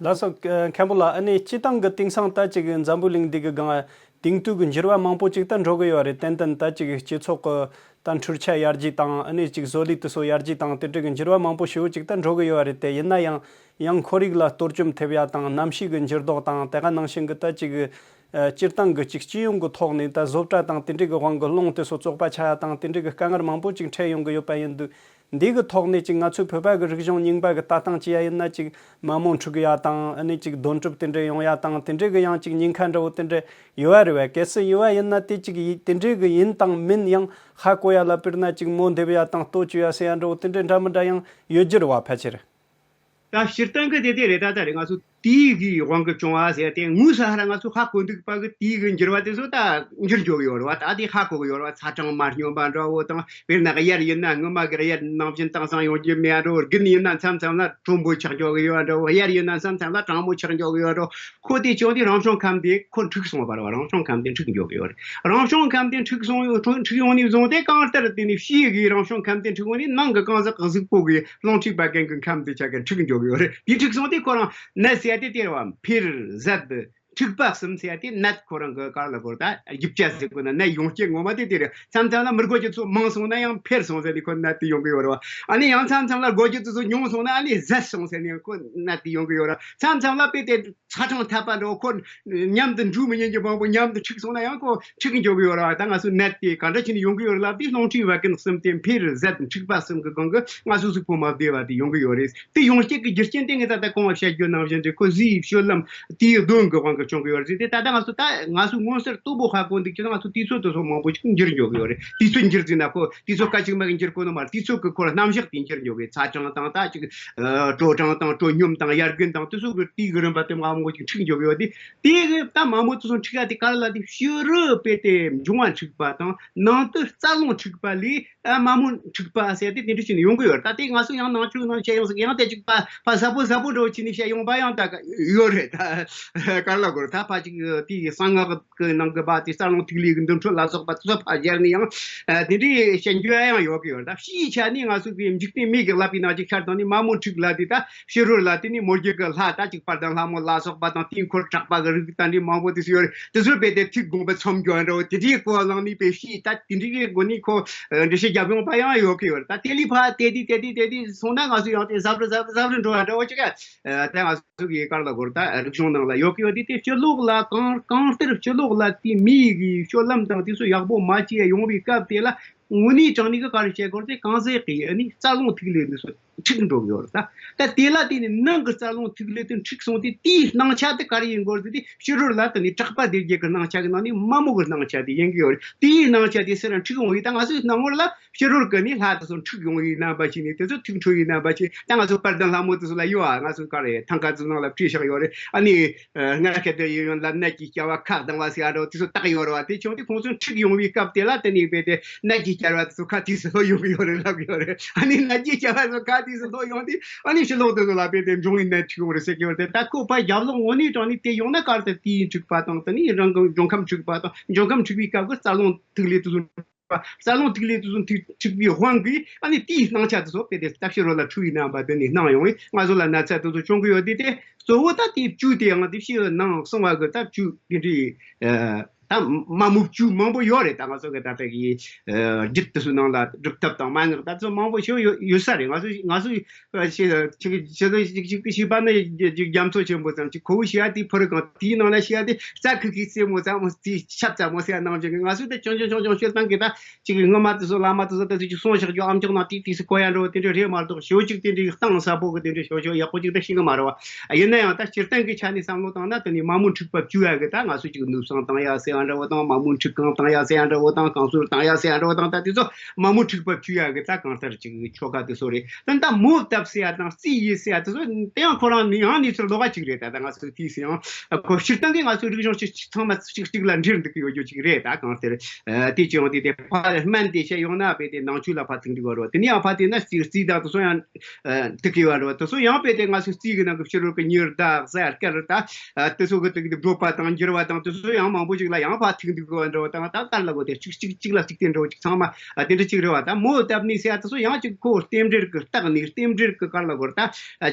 ལགས་སོ། མཁན་པོ་ལགས། ཨ་ནི་སྤྱིར་བཏང་གི་དེང་སང་ད་ཅིག་འཛམ་བུ་གླིང་འདི་གི་སྒང་དེང་དུས་ཀྱི་འགྱུར་བ་མང་པོ་ཅིག་ད་འགྲོ་གི་ཡོད་རེད། ཏན་ཏན་ད་ཅིག་སྤྱི་ཚོགས་ཀྱི་ད་འཕྲུལ་ཆ་ཡར་རྒྱས་དང་། ཨ་ནི་ཅིག་བཟོ་ལས་དེ་ཚོ་ཡར་རྒྱས་དང་། དེ་འདྲ་གི་འགྱུར་བ་མང་པོ་ཞེ་པོ་ཅིག་ད་འགྲོ་གི་ཡོད་རེད་དེ། ཡིན་ན་ཡང་ཡང་ཁོར་ཡུག་ལ་གཏོར་བཅོམ་ཐེབས་ཡ་དང་། གནམ་གཤིས་ཀྱི་འགྱུར་ལྡོག་དང་། དེ་ག་ནང་བཞིན་གྱི་ད་ཅིག་སྤྱིར་བཏང་གི་ཅིག་སྤྱི་ཡོངས་ཀྱི་ཐོག་ནས་ད་བཟོ་གྲྭ་དང་དེ་འདྲ་གི་དབང་གིས་རླུང་དེ་ཚོ་བཙོག་པ་ཆགས་ཡ་དང་། དེ་འདྲ་གི་དཀའ་ངལ་མང་པོ་ཅིག་འཕྲད་ཡོང་གི་ཡོད་པ་ཡིན་དུས། འདི་གི་ཐོག་ནས་ཅིག་ང་ཚོའི་བོད་པ་གི་རིག་གཞུང་རྙིང་པ་གི་ལྟ་སྟངས་ཅི་ཡ་ཡིན་ན། ཅིག་མ་མོ་འཁྲུག་ཡ་དང་། ཨ་ནི་ཅིག་གདོན་གྲུབ་དེ་འདྲ་ཡོང་ཡ་དང་། དེ་འདྲ་གི་ཡང་ཅིག་ཉེན་ཁ་འདྲ་བོ་དེ་འདྲ་ཡོད་རེད་བས། གལ་སྲིད་ཡོད་པ་ཡིན་ན་དེ་ཅིག་ཡི་དེ་འདྲ་གི་ཡིན་དང་མིན་ཡང་ཧ་གོ་ཡ་ལ། དཔེར་ན་ཅིག་མོ་འདེབས་ཡ་དང་ལྟོ་བཅོས་ཡ་ཟེར་ཡ་འདྲ་བོ་དེ་འདྲ་འདྲ་མི་འདྲ་ཡང་ཡོད་རྒྱུ་རེད་བ། ཕལ་ཆེར། ད་སྤྱིར་བཏང་གི་དེ་དེ་རེད། ད་ད་རེད། ང་ཚོ་དེའི་གི་དབང་གིས་བྱུང་བ་ཟེར་ཏེ་དངོས་སུ་ཧ་ར་ང་ཚོ་ཧ་གོ་འདུག་པ་གི་དེའི་གི་འགྱུར་བ་དེ་ཚོ་ད་འགྱུར་འགྱོ་གི་ཡོད་རེད་བ། ད་དེ་ཧ་གོ་གི་ཡོད་རེད་བ། ཚ་གྲང་མ་སྙོམས་པ་འདྲ་བོ་དང་། དཔེར་ན་དབྱར་ཡིན་ན་སྔོན་མ་གི་དབྱར་ནང་བཞིན་དྭངས་གཙང་ཡོང་རྒྱུ་མེད་འགྲོ། དགུན་ཡིན་ན་མཚམས་མཚམས་ལ་དྲོན་པོ་ཆགས་འགྱོ་གི་ཡོད་འགྲོ། དབྱར་ཡིན་ན་མཚམས་མཚམས་ལ་གྲང་མོ་ཆགས་འགྱོ་གི་ཡོད་འགྲོ། ཁོ་དེ་ཆུང་དུས་རང་བྱུང་ཁམས་དེ་ཁོ་འཁྲུགས་སོང་བ་རེད་བ། རང་བྱུང་ཁམས་དེ་འཁྲུགས་འགྱོ་གི་ཡོད་རེད། རང་བྱུང་ཁམས་དེ་འཁྲུགས་སོང་། འཁྲུགས་ཡོང་ནས་བཟུང་སྟེ་གང་ལྟར་དེ་ནི་ཕྱིའི་གི་རང་བྱུང་ཁམས་དེ་འཁྲུགས་ཡོང་ནས་ནང་གི་གང་ཟག་གི་གཟུགས་པོ་གི་རླུང་མཁྲིས་བད་ཀན་གི་ཁམས་དེ་ཆ་ག་འཁྲུགས་འགྱོ་གི་ཡོད་རེད། དེ་འཁྲུགས་སོང་དུས་ཁོ་རང་ནད་ཟེར་ཡ་དེ་དེ་རེད་བ། འཕེལ་ཟད་འཁྲུགས་པ་གསུམ་ཟེར་ཡ་དེ་ནད་ཁོ་རང་གི་ག་རེ་ལབ་དགོས་རེད། ད་རྒྱུ་ཆ་ཟེར་དགོས་ན་ནད་ཡོང་རྐྱེན་ངོ་མ་དེ་དེ་རེད། མཚམས་མཚམས་ལ་མི་དགོས་རྒྱུ་ཚོ་མང་སོང་ན་ཡང་འཕེལ་སོང་ཟེར་ནས་ཁོ་ནད་དེ་ཡོང་གི་ཡོད་རེད་བ། ཨ་ནི་ཡང་མཚམས་མཚམས་ལ་དགོས་རྒྱུ་དེ་ཚོ་ཉུང་སོང་ན་ཨ་ནི་ཟད་སོང་ཟེར་ནས་ཁོ་ནད་དེ་ཡོང་གི་ཡོད་རེད། མཚམས་མཚམས་ལ་དཔེ་དེ་ཚ་གྲང་འཐབ་པ་འདྲ་བོ། ཁོ་མཉམ་དུ་འགྲོ་མི་ཉན་གྱི་དབང་པོ་མཉམ་དུ་འཁྲུགས་སོང་ན་ཡང་ཁོ་འཁྲུགས་འགྱོ་གི་ཡོད་རེད་བ། ད་ང་ཚོ་ནད་དེ་ག་འདྲ་བྱས་ནས་ཡོང་གི་ཡོད་རེད་ལབ་དུས་རླུང་མཁྲིས་བད་ཀན་གསུམ་དེ་འཕེལ་ཟད་འཁྲུགས་པ་གསུམ་གི་སྒང་གི་ང་ཚོ་གཟུགས་པོ་མ་བདེ་བ་དེ་ཡོང་གི་ཡོད་རེད། དེ་ཡོང་རྐྱེན་གི་རྒྱུ་རྐྱེན་དེ་ངས་ད་ལྟ་གོང་མ་བཤད་རྒྱུ་ནང་བཞིན་རེད། ཁོ་ཟས་སྤྱོད་ལམ་དེའི་གདོན་གི་དབང་གིས་བྱུང་གི་ཡོད་རེད་ཟེར་ཏེ། ད་ལྟ་ང་ཚོ་ད་ང་ཚོ་མངོན་གསལ་དོད་པོ་ཧ་གོ་འདུག་ཅེ་ན་ང་ཚོ་དུས་ཚོད་དེ་ཚོ་མང་པོ་ཞིག་འགྱུར་འགྱོ་གི་ཡོད་རེད། དུས་ཚོད་འགྱུར་ཟིན་ན་ཁོ་དུས་ཚོད་སྐད་ཅིག་མ་གི་འགྱུར་གོ་ནི་མ་རེད། དུས་ཚོད་གི་ཁོ་རྣམ་གཞག་དེ་འགྱུར་འགྱོ་གི། ཚ་གྲང་དང་ད་ཅིག་དྲོ་གྲང་དང་དྲོ་སྙོམས་དང་དབྱར་དགུན་དང་དེ་ཚོ་གི་དུས་ཀྱི་རིམ་པ་དེ་མང་པོ་ཅིག་འཁྲུགས་འགྱོ་གི་ཡོད་དེ། དེ་གི་ད་མ་མོ་དེ་ཚོ་འཁྲུགས་ཡ་དེ་ག་རེ་ལ་དེ་ཕྱི་རོལ་དཔེ་དེ་འབྱུང་བ་འཁྲུགས་པ་དང་ནང་དུ་རྩ་རླུང་འཁྲུགས་པ་ལས་ཨ་མ་མོ་འཁྲུགས་པ་ཟེར་དེ་དེ་འདྲ་བྱས་ནས་ཡོང་གི་ཡོད་རེད། ད་དེ་ང་ཚོ་ཡང་ནང་ཆོས་ནང་བཤད་ཡོང་ཟིག་ཡང་དེ་ཅིག་ཕ་ཕ་ཟབ་པོ་ཟབ་པོ་འདྲ་བོ་བྱས་ནས་བཤད་ཡོང་པ་ཡང་ད་ག་ཡོད་རེད། ད་ག་རེ་ལབ་དགོས་རེད། ད་ཕ་ཅིག་དེ་གསང་སྔགས་གི་ནང་གི་བ་དེ་རྩ་རླུང་ཐིག་ལེ་གི་འདུ་འཕྲོད་ལ་སོགས་པ་དེ་ཚོ་ཕར་སྦྱར་ནས་ཡང་ཨ་དེ་འདྲའི་བཤད་རྒྱུ་ཡང་ཡོད་ཀྱི་ཡོད་རེད། ད་ཕྱིའི་ཆ་ནས་ང་ཚོ་གི་འཇིག་རྟེན་མི་གི་ལབ་པའི་ནང་ཅིག་ཆར་དང་ནི་མ་མོ་འཁྲུགས་ལ་དེ་ད་ཕྱི་རོལ་ལ་དེ་ནི་མོ་རྒྱུད་ཀྱི་ལྷ་ད་ཅིག་དཔལ་ལྡན་ལྷ་མོ་ལ་སོགས་པ་དང་དེའི་འཁོར་གྲགས་པ་གི་རིགས་ད་འདྲའི་མང་པོ་དེ་ཚོ་ཡོད་རེད། དེ་ཚོ་དཔེ་དེ་ཐུགས་དགོངས་པ་མཚམས་སྦྱོར་འདྲ་བོ་དེ་འདྲའི་སྐོར་བླངས་ནས་དཔེ་ཕྱིའི་ད་དེ་འདྲའི་སྒོ་ནས་ཁོ་འགྲེལ་བཤད་རྒྱབ་ཡོང་པ་ཡང་ཡོད་ཀྱི་ཡོད་རེད། ད་དེ་ལས་ཕར་དེ་དེ་དེ་དེ་དེ་དེ་སོང་ན་ང་ཚོ་ཡང་དེ་ཟབ་རུ་ཟབ་རུ་ཟབ་རུ་འགྲོ་བ་འདྲ་བོ་ཅིག་ཨ་ད་ང་ཚོ་གི་ག་རེ་ལབ་དགོས་རེད། ད་རིག་གཞུང་ནང་ལ་ཡོད་ཀྱི་ཡོད་དེ། དེ་སྤྱི་ལོགས་ལ་གང་གང་ལྟར་སྤྱི་ལོགས་ལ་དེ་མིའི་གི་སྤྱོད་ལམ་དང་དེ་ཚོ་ཡག་པོ་མ་བྱས་ཡོང་བའི་སྐབས་དེ་ལ་དངོས་གནས་དྲང་གནས་ཀྱི་ག་རེ་བྱེད་དགོས་རེད། དེ་གང་ཟག་གི་ཨ་ནི་རྩ་རླུང་ཐིག་ལེ་འདི་ཚོ་འཁྲུགས་འགྲོ་གི་ཡོད་རེད། ད་ད་དེ་ལ་བརྟེན་ནས་ནང་གི་རྩ་རླུང་ཐིག་ལེ་དེ་འཁྲུགས་སོང་དུས་དེའི་སྣང་ཆ་དེ་ག་རེ་ཡིན་དགོས་རེད་དེ། ཕྱི་རོལ་ལ་དེ་ནི་གྲགས་པ་སྡེ་བརྒྱད་ཀྱི་སྣང་ཆ་གི་ནང་ནས་མ་མོ་གི་སྣང་ཆ་དེ་ཡིན་གི་ཡོད་རེད། དེའི་སྣང་ཆ་དེ་ཟེར་ར་འཁྲུགས་ཡོང་བའི་ད་ང་ཚོའི་སྣང་ངོར་ལ་ཕྱི་རོལ་གི་ནི་ལྷ་དེ་ཚོ་འཁྲུགས་ཡོང་བའི་རྣམ་པ་ཞིག་ནས་དེ་ཚོ་ཐུགས་འཕྲོ་བའི་རྣམ་པ་ཞིག་ད་ང་ཚོ་དཔལ་ལྡན་ལྷ་མོ་དེ་ཚོ་ལ་ཡོད་ཨ། ང་ཚོ་ག་རེ་ཐང་ཀ་ཚོ་ནང་ལ་བྲིས་བཞག་ཡོད་རེད། ཨ་ནི་ཨ་སྔར་ཁ་དོན་ཡིན་ཡོང་ལ་ནད་ཀྱི་བྱ་བ་ཁ་གདང་བ་ཟེར་ཡ་འདྲ་བོ་དེ་ཚོ་བཏགས་ཡོད་རེད་བ། དེ་བྱུང་དུས་ཁོང་ཚོ་འཁྲུགས་ཡོང་བའི་སྐབས་དེ་ལ་དེ་ནས་རྦད་དེ་ནད་ཀྱི་བྱ་བ་དེ་ཚོ་ཁ་ཐིག་སུ་ལྷོད་ཡོང་གི་ཡོད་རེད་ལབ་ཀྱི་ཡོད་རེད། ཨ་ནི་ནད་ཀྱི་བྱ་བ་ཚོ་ཁ་ཐིག་སུ་ལྷོད་ཡོང་དུས་ཨ་ནི་ཕྱི་ལོགས་དེ་ཚོ་ལ་རྦད་དེ་འབྱུང་བའི་ནད་འཁྲུགས་ཡོང་རེད་ཟེར་གྱི་ཡོད་རེད། ད་ཁོ་ཕར་རྒྱབ་ལོགས་དངོས་གནས་དྲང་གནས་དེ་ཡོང་ན་ག་རེ་ཟེར་དེའི་འཁྲུགས་པ་དང་། དེ་ནས་རང་གི་འབྱུང་ཁམས་འཁྲུགས་པ་དང་། འབྱུང་ཁམས་འཁྲུགས་པའི་སྐབས་ཀྱི་རྩ་རླུང་ཐིག་ལེ་དེ་ཚོ་རྩ་རླུང་ཐིག་ལེ་དེ་ཚོ་འཁྲུགས་པའི་དབང་གིས་ཨ་ནི་དེའི་སྣང་ཆ་དེ་ཚོ་དཔེ་དེ་ལྟ་ཕྱི་རོལ་ལ་འཁྲུལ་བའི་རྣམ་པ་དེ་ནས་སྣང་ཡོང་བས་ང་ཚོ་ལ་ན་ཚ་དེ་ཚོ་བྱུང་གི་ཡོད་དེ། དེ་གཙོ་བོ་ད་དེའི་བཅུད་དེ་ཡང་དེ་ཕྱི་ནང་གསང་བ་གི་ད་བཅུད་དེ་འདྲའི་ ད་མ་མོ་བཅུ་མང་པོ་ཡོད་རེད། ད་ང་ཚོ་གི་ད་ལྟ་གི་ཨ་རྒྱུད་དེ་ཚོའི་ནང་ལ་སྒྲུབ་ཐབས་དང་མན་ངག་ད་ཚོ་མང་པོ་ཞིག་ཡོད་ཡོད་ས་རེད། ང་ཚོ་ང་ཚོ་ཞིག་ཞིག་ཞིག་ཞིག་པ་ནི་རྒྱ་མཚོ་ཆེན་པོ་ཙམ་ཅིག་ཁོ་བོ་ཞིག་ཡ་དེའི་ཕུ་རུ་གང་དེའི་ནང་ན་ཞིག་ཡ་དེ་རྩྭ་ཁུག་ཁུག་རྩེ་མོ་ཙམ་མོ་རྩེ་ཆབ་ཙམ་མོ་ཟེར་ཡ་ནང་བཞིན་གི་ང་ཚོ་དེ་ཆུང་ཆུང་ཆུང་ཆུང་སྤྱིར་བཏང་གི་ད་ཅིག་སྔོན་མ་དེ་ཚོ་བླ་མ་དེ་ཚོ་དེ་ཚོ་ཅིག་གསུང་ཞིག་རྒྱུ་ཨམ་ཅོག་ནང་དེ་དུས་སུ་གོ་ཡ་འགྲོ་དེ་འདྲ་རེད་མ་གཏོགས་ཞོ་ཅིག་དེ་འདྲའི་གཏིང་ཟབ་པོ་གི་དེ་འདྲའི་ཞོ་ཞོ་ཡག་པོ་ཅིག་ད་ཤེས་གི་མ་རེད་བ། ཡིན་ན་ཡང་ད་སྤྱིར་བཏང་གི་ཆ་ནས་བསམ་བློ་བཏང་ན་དེ་ནི་མ་མོ་འཁྲུག་པ་བཅུ་ཡ་གི་ད་ང་ཚོ་ཅིག་ནུབ་སང་བཏང་ཡ་ཟེར་ཡ་འདྲ་བོ་དང་མ་མོ་འཁྲུག་གང་བཏང་ཡ་ཟེར་ཡ་འདྲ་བོ་དང་གང་སོར་བཏང་ཡ་ཟེར་ཡ་འདྲ་བོ་དང་ད་དེ་ཚོ་མ་མོ་འཁྲུག་པ་བཅུ་ཡ་གི་ད་གང་ལྟར་ཅིག་ཆོ་ག་དེ་ཚོ་རེད། ད་ད་མོ་བཏབ་ཟེར་ཡ་དང་རྩིས་ཡིས་ཟེར་ཡ་དེ་ཚོ་དེ་ཡང་ཁོ་རང་ནི་ཡང་ནི་ཚུར་ལོག་ག་ཅིག་རེད། ད་ད་ང་ཚོ་དེས་ཡང་ཁོ་སྤྱིར་བཏང་གི་ང་ཚོའི་རིག་གཞུང་སྤྱི་ཚང་མ་གཅིག་གཅིག་ལ་འདྲེས་འདུག་གི་ཡོད་རྒྱུ་ཅིག་རེད། ད་གང་ལྟར་དེ་ཅི་ཡང་དེ་དེ་ཕ་སྨན་དེ་བཤད་ཡོང་ན་བས་དེ་ནང་ཆོས་ལ་ཕ་ཐུག་འདུག་བ་རོ། དེ་ནི་ཡང་ཕ་དེ་ན་རྩིས་རྩིས་དང་དེ་ཚོ་ཡང་ཐུག་གི་བ་རོ། དེ་ཚོ་ཡང་བས་དེ་ང་ཚོའི་རྩིས་གི་ནང་གི་ཕྱི་རོལ་གི་ཉི་ཟླ་གཟའ་སྐར་ད་དེ་ཚོ་གི་དེ་གི་བགྲོད་པ་དང་འགྱུར་བ་དང་དེ་ཚོ་ཡང་མང་པོ་ཅིག་ལ་ཡང་ཕ་ཐུག་འདུག་གི་བ་འདྲ་བ་དང་ད་གར་ལ་གོ་དེ་གཅིག་གཅིག་གཅིག་ལ་གཅིག་དེ་འདྲ་བ་ཅིག་ཚང་མ་དེ་འདྲ་ཅིག་རེད་བ། ད་མོ་བཏབ་ནི་ཟེར་ཡ་དེ་ཚོ་ཡང་ཅིག་ཁོ་རྟེན་འབྲེལ་གི་རྟགས་ནི་རྟེན་འབྲེལ་གི་གར་ལ་གོ་ད་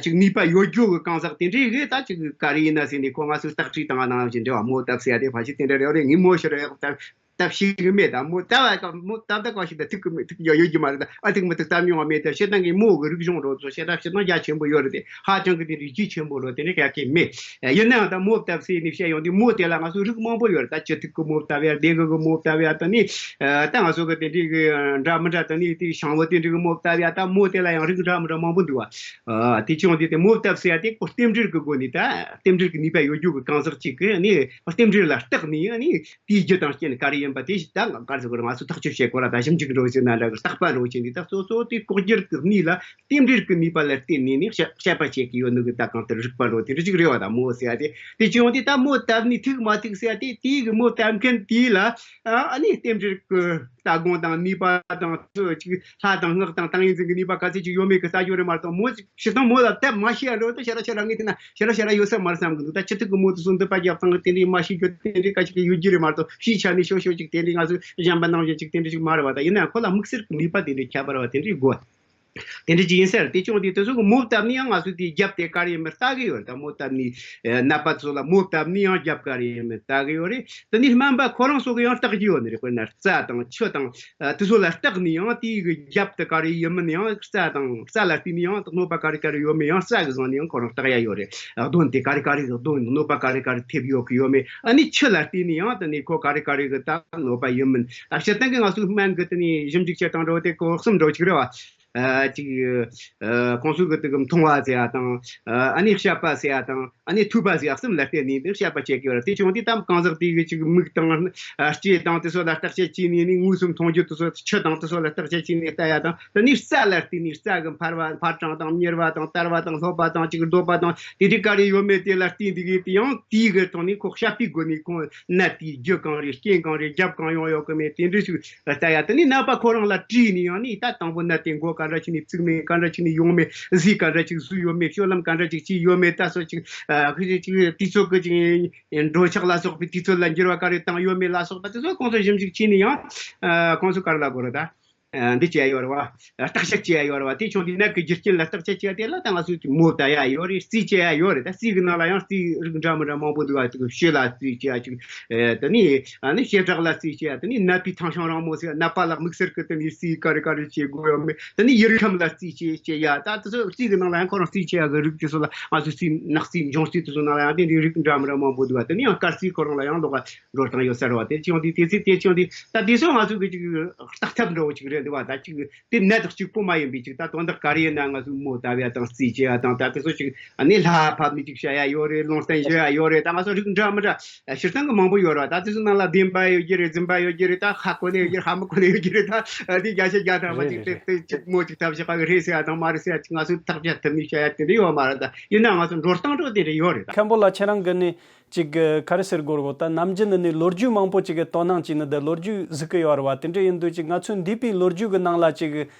ཅིག་ནུས་པ་ཡོད་རྒྱུ་གི་གང་ཟག་དེ་འདྲའི་གི་ད་ཅིག་ག་རེ་ཡིན་ན་ཟེར་ནས་ཁོ་ང་ཚོའི་རྟགས་བྲིས་བཏང་བ་ནང་བཞིན་འདྲ་བ། མོ་བཏབ་ཟེར་ཡ་དེ་ཕ་ཞིག་དེ་འདྲ་རེད་བ་རེད། ངས་མོ་ཤི་རེད་བཏབ་ཤེས་གི་མེད། ད་མོ་ད་བ་ཀ་མོ་ད་ད་ཀ་ཞིག་ད་ཐུག་གི་མེད། ཐུག་ཡོད་ཡོད་ཀྱི་མ་རེད། ད་ཨ་ཐུག་མི་ཐུག་ད་མྱོང་བ་མེད། ད་ཤེས་ལྡན་གྱི་མོ་གི་རིག་གཞུང་རོ་ཚོ་ཤེས་ད་ཤེས་ན་རྒྱ་ཆེན་པོ་ཡོད་རེད། དེ་ཧ་ཅང་གི་དེ་རིགས་རྒྱུ་ཆེན་པོ་རོ་དེ་འདྲ་ག་གེ་མེད། ཡིན་ནའང་ད་མོ་བཏབ་ཟེར་ནས་བཤད་ཡོང་དུས་མོ་དེ་ལ་ང་ཚོ་རིགས་མང་པོ་ཡོད་རེད། ད་སྤྱི་ཐུག་གི་མོ་བཏབ་ཡ་སྡེ་དགེ་གི་མོ་བཏབ་ཡ་ད་ནི་ད་ང་ཚོ་གི་དེ་འདྲའི་གི་འདྲ་མི་འདྲ་ད་ནི་དེ་ཞང་བོ་དེ་འདྲའི་གི་མོ་བཏབ་ཡ་ད་མོ་དེ་ལ་ཡང་རིགས་འདྲ་མི་འདྲ་མང་པོ་འདུག་བ། དེ་ཅུང་དེ་དེ་མོ་བཏབ་ཟེར་ཡ་དེ་ཁོ་རྟེན་འབྲེལ་གི་སྒོ་ནས་ད་རྟེན་འབྲེལ་གི་ནུས་པ་ཡོད་རྒྱུ་གི་གང་ཟག་ཅིག་གི་ནི་རྟེན་འབྲེལ་ལ་བརྟག་ནས་ནི། དེའི་རྒྱུ་དང་རྐྱེན་ག་རེ་ཡིན་པ་དེ་ཞིག་ད་ག་རེ་ཟེར་དགོས་རེད། ང་ཚོས་ཐག་གཅོད་བྱེད་དགོས་ར། ད་ཞིབ་འཇུག་འགྲོ་བྱེད་ན་འདྲ་གི་རྟག་པ་འགྲོ་བྱེད་འདི་ད་གཙོ་གཙོ་དེ་ལྐོག་གྱུར་གྱི་གནས་ལ་རྟེན་འབྲེལ་གྱི་ནུས་པ་ལ་བརྟེན་ནས་ནི་དཔྱད་དཔྱད་པ་བྱེད་ཀྱི་ཡོད་ནོ་གི་ད་གང་ལྟར་རིག་པ་འགྲོ་དེ་འདྲ་ཅིག་རེད་བ། ད་མོ་ཟེར་ཡ་དེ་དེ་བྱུང་དེ་ད་མོ་བཏབ་ནི་ཐུག་མ་ཐུག་ཟེར་ཡ་དེ་དེའི་གི་མོ་བཏབ་མཁན་དེ་ལ་ཨ་ནི་རྟེན་འབྲེལ་གྱི་ལྟ་སྒོམ་དང་ནུས་པ་དང་ཚོ་ཅིག་ལྷ་དང་སྔགས་དང་ཏིང་ངེ་འཛིན་གྱི་ནུས་པ་ག་ཚད་ཅིག་ཡོད་མེད་གི་ལྟ་རྒྱུ་རེད་མ་གཏོགས་མོ་ཅིག་སྤྱིར་བཏང་མོ་ལ་བཏབ་མ་ཤེས་ཡ་འགྲོ་ད་ཤེས་ར་ཤེས་ར་ངས་བལྟས་ན་ཤེས་ར་ཤེས་ར་ཡོད་ས་མ་རེད་བསམ་གི་འདུག་ད་སྤྱི་ཐུག་གི་མོ་དེ་ཚོ་འདི་པ་རྒྱབ་སྟངས་དེ་འདྲའི་མ་ཤེས་རྒྱུ་དེ་འདྲའི་ཁ་ཅིག་ཡོད་རྒྱུ་རེད་མ་གཏོགས་ཕྱིའི་ཆ་ནས་ཤོ་ཤོ་ཅིག་དེ་འདྲའི་ང་ཚོ་གཞན་པ་ནང་བཞིན་ཅིག་དེ་འདྲ་ཅིག་མ་རེད་བ། ད་ཡིན་ན་ཁོ་ལ་དམིགས་བསལ་གྱི་ནུས་པ་དེ་འདྲའི་ཁྱད་པར་བ་དེ་འདྲའི་དགོས། དེ་འདྲ་ཅིག་ཡིན་ས་རེད། དེ་ཅུང་དེ་དེ་ཚོ་གི་མོ་བཏབ་ནས་ཡང་ང་ཚོ་དེའི་རྒྱབ་དེ་ག་རེ་ཡིན་མིན་ལྟ་གི་ཡོད་རེད། ད་མོ་བཏབ་ནས་ནད་པ་ཚོ་ལ་མོ་བཏབ་ནས་ཡང་རྒྱབ་ག་རེ་ཡིན་མིན་ལྟ་གི་ཡོད་རེད། དེ་ནས་སྨན་པ་ཁོ་རང་ཚོ་གི་ཡང་བརྟག་རྒྱུ་ཡོད་ནི་རེད། དཔེར་ན་རྩ་དང་ཆུ་དང་། ཨ་དེ་ཚོ་ལ་བརྟག་ནས་ཡང་དེའི་གི་རྒྱབ་དེ་ག་རེ་ཡིན་མིན་ཡང་རྩ་དང་རྩ་ལ་བརྟེན་ནས་ཡང་གནོད་པ་ག་རེ་ག་རེ་ཡོད་མེད་ཡང་རྩ་གི་བཟུང་ནས་ཡང་ཁོ་རང་བརྟག་ཡ་ཡོད་རེད། གདོན་དེ་ག་རེ་ག་རེ་གི་གདོན་གནོད་པ་ག་རེ་ག་རེ་ཐེབས་ཡོད་གི་ཡོད་མེད། ཨ་ནི་ཆུ་ལ་བརྟེན་ནས་ཡང་དེ་ནས་ཁོ་ག་རེ་ག་རེ་གི་ད་གནོད་པ་ཡིན་མིན། ད་སྤྱིར་བཏང་གི་ང་ཚོའི་སྨན་གི་དེ་ནས་ཞིབ་འཇུག་བྱེད་སྟངས་འདྲ་བོ་དེ་གོ་གསུམ་འདྲ་བོ་ཅིག་རེད་བ། ཨ་ཅིག་ཨ་ཁོང་ཚོའི་གི་དེ་གི་མཐོང་བ་ཟེར་ཡ་དང་། ཨ་ནི་བཤད་པ་ཟེར་ཡ་དང་། ཨ་ནི་ཐོས་པ་ཟེར་ཡ་གསུམ་ལ་བརྟེན་ནས་འདི་བཤད་པ་བྱེད་ཀྱི་ཡོད་རེད། དེ་བྱུང་དུས་ད་གང་ཟག་དེ་གི་ཅིག་མིག་དང་ལྕེ་དང་དེ་ཚོ་ལ་བརྟག་དཔྱད་བྱས་ནས་ནི་དངོས་སུ་མཐོང་རྒྱུ་དེ་ཚོ་ཆུ་དང་དེ་ཚོ་ལ་བརྟག་དཔྱད་བྱས་ནས་ལྟ་ཡ་དང་། དེ་ནས་རྩ་ལ་བརྟེན་ནས་རྩ་གི་འཕར་བ་འཕར་གྲངས་དང་མྱུར་བ་དང་དལ་བ་དང་ལྷོད་པ་དང་ཅིག་རྡོལ་བ་དང་དེ་འདྲའི་ག་རེ་ཡོད་མེད་དེ་ལ་བརྟེན་དེ་གི་དེ་ཡང་དེའི་གི་ཐོག་ནས་ཁོ་བཤད་པའི་སྒོ་ནས་ཁོང་ནད་དེའི་རྒྱུ་གང་རེད། རྐྱེན་གང་རེད། རྒྱབ་གང་ཡོང་ཡོད་གི་མེད་དེ་འདྲ་ཞིག་ལྟ་ཡ། དེ་ནས་ནད་པ་ཁོ་རང་ལ་དྲིས་ནས་ཡང་ནི་ད་དང་པོ་ནད་དེ་མགོ་ག་འདྲ་ཅིག་ནས་བཙུགས་མེད། ག་འདྲ་ཅིག་ནས་ཡོང་མེད། གཟུགས་ག་འདྲ་ཅིག་བཟོས་ཡོད་མེད། སྤྱོད་ལམ་ག་འདྲ་ཅིག་བྱས་ཡོད་མེད། ད་སོ་ཅིག་ཨ་ཁུ་ཅིག་ཅིག་དུས་ཚོད་ཀྱི་ཅིག་འགྲོ་འཆག་ལ་སོགས་པའི་དུས་ཚོད་ལ་འགྱུར་བ་ག་རེ་བཏང་ཡོད་མེད་ལ་སོགས་པ་དེ་ཚོ་ཁོང་ཚོ་ཞིབ་འཇུག་བྱས་ནས་ཡང་ཨ་ཁོང་ཚོ་ག་རེ་ལབ་དགོས་རེད་ད། ཨ་འདི་བྱས་ཡོད་རེད་བ། བརྟག་དཔྱད་བྱས་ཡོད་རེད་བ། དེ་བྱུང་དུས་ནད་ཀྱི་རྒྱུ་རྐྱེན་ལ་བརྟག་དཔྱད་བྱས་དེ་ལ་ད་ང་ཚོས་མོ་བཏབ་ཡ་ཡོད་རེད། རྩིས་བྱས་ཡ་ཡོད་རེད། ད་རྩིས་ཀྱི་ནང་ལ་ཡང་རྩིས་རིགས་འདྲ་མི་འདྲ་མང་པོ་འདུག་བ། ཅིག་ཕྱི་ལ་རྩིས་བྱས་ཡ་ཅིག་ཨེ་དེ་ནས་ཨ་ནི་བྱེ་བྲག་ལ་རྩིས་བྱས་ཡ། དེ་ནས་ནད་པའི་ཐང་ཤང་རིང་མོ་ཟེར་ནད་པ་ལ་དམིགས་བསལ་གྱི་དེ་ནས་རྩིས་ག་རེ་ག་རེ་བྱེད་དགོས་ཡོད་མེད། དེ་ནས་ཡུལ་ཁམས་ལ་རྩིས་བྱས་བྱས་ཡ། ད་དེ་ཚོ་རྩིས་ཀྱི་ནང་ལ་ཡང་ཁོ་རང་རྩིས་བྱས་ཡ་གི་རིགས་དེ་ཚོ་ལ་ང་ཚོས་རྩིས་ནག་རྩིས་འབྱུང་རྩིས་དེ་ཚོ་ནང་ལ་ཡང་དེ་འདྲའི་རིགས་འདྲ་མི་འདྲ་མང་པོ་འདུག་བ། དེ་ནས་ཡང་སྐར་རྩིས་ཁོ་རང་ལ་ཡང་ལོགས་ཀ་འགྲོ་སྟངས་ཡོད་ས་རེད་བ། དེ་ཅི་ཡང་དེ་དེ་ཚེ་དེ་ཅི་ཡང་དེ་ད་དེ་ཚོ་ང་ཚོ་གི་ཅིག་བརྟག་ཐབས་འདྲ་བོ་ཅིག་རེད་འདུག་བ། ད་ཅིག་དེ་ནད་དང་གཅིག་པོ་མ་ཡིན་པའི་ཅིག་ད་དོན་དག་ག་རེ་ཡིན་ན་ང་ཚོས་མོ་བཏབ་ཡ་དང་རྩིས་བྱེད་ཡ་དང་། ད་དེ་ཚོ་ཅིག་ཨ་ནི་ལྷ་ཕབ་ནས་ཅིག་བྱ་ཡ་ཡོད་རེད། ལུང་བསྟན་བྱེད་ཡ་ཡོད་རེད། ད་ང་ཚོ་རིགས་འདྲ་མི་འདྲ་སྤྱིར་བཏང་གི་མང་པོ་ཡོད་རེད་བ། ད་དེ་ཚོ་ནང་ལ་བདེན་པ་ཡོད་ཀྱི་རེད། རྫུན་པ་ཡོད་ཀྱི་རེད། ད་ཧ་གོ་ནས་ཡོད་ཀྱི་རེད། ཧ་མི་གོ་ནས་ཡོད་ཀྱི་རེད། ད་དེ་བརྒྱ་ཆ་བརྒྱ་ཐམ་པ་ཅིག་དེ་དེ་ཅིག་མོ་ཅིག་བཏབ་བཞག་པ་གི་རེད་ཟེར་ཡ་དང་མ་རེད་ཟེར་ཡ་ཅིག་ང་ཚོས་ཐག་བཅད་ཐུབ་ནས་བྱ་ཡ་དེ་འདྲ་ཡོད་མ་རེད། ད་ཡིན་ན་ང་ཚོ་འགྲོ་སྟངས་འདྲ་བོ་དེ་འདྲ་ཡོད་རེད། ད་མཁན་པོ་ལགས་ཁྱེད་རང་གི་ནི། ཅིག་ག་རེ་ཟེར་དགོས་རེད་གོ། ད་ནམ་རྒྱུན་ནི་ནི་ལོ་རྒྱུས་མང་པོ་ཅིག་གི་དོ་སྣང་བྱས་ནི་འདི་ལོ་རྒྱུས་གཟིགས་གི་ཡོད་རེད་བ། དེ་འདྲ་ཡིན་དུས་ཅིག་ང་ཚོའི་འདས་པའི་ལོ་རྒྱུས་གི་ནང་ལ་ཅིག་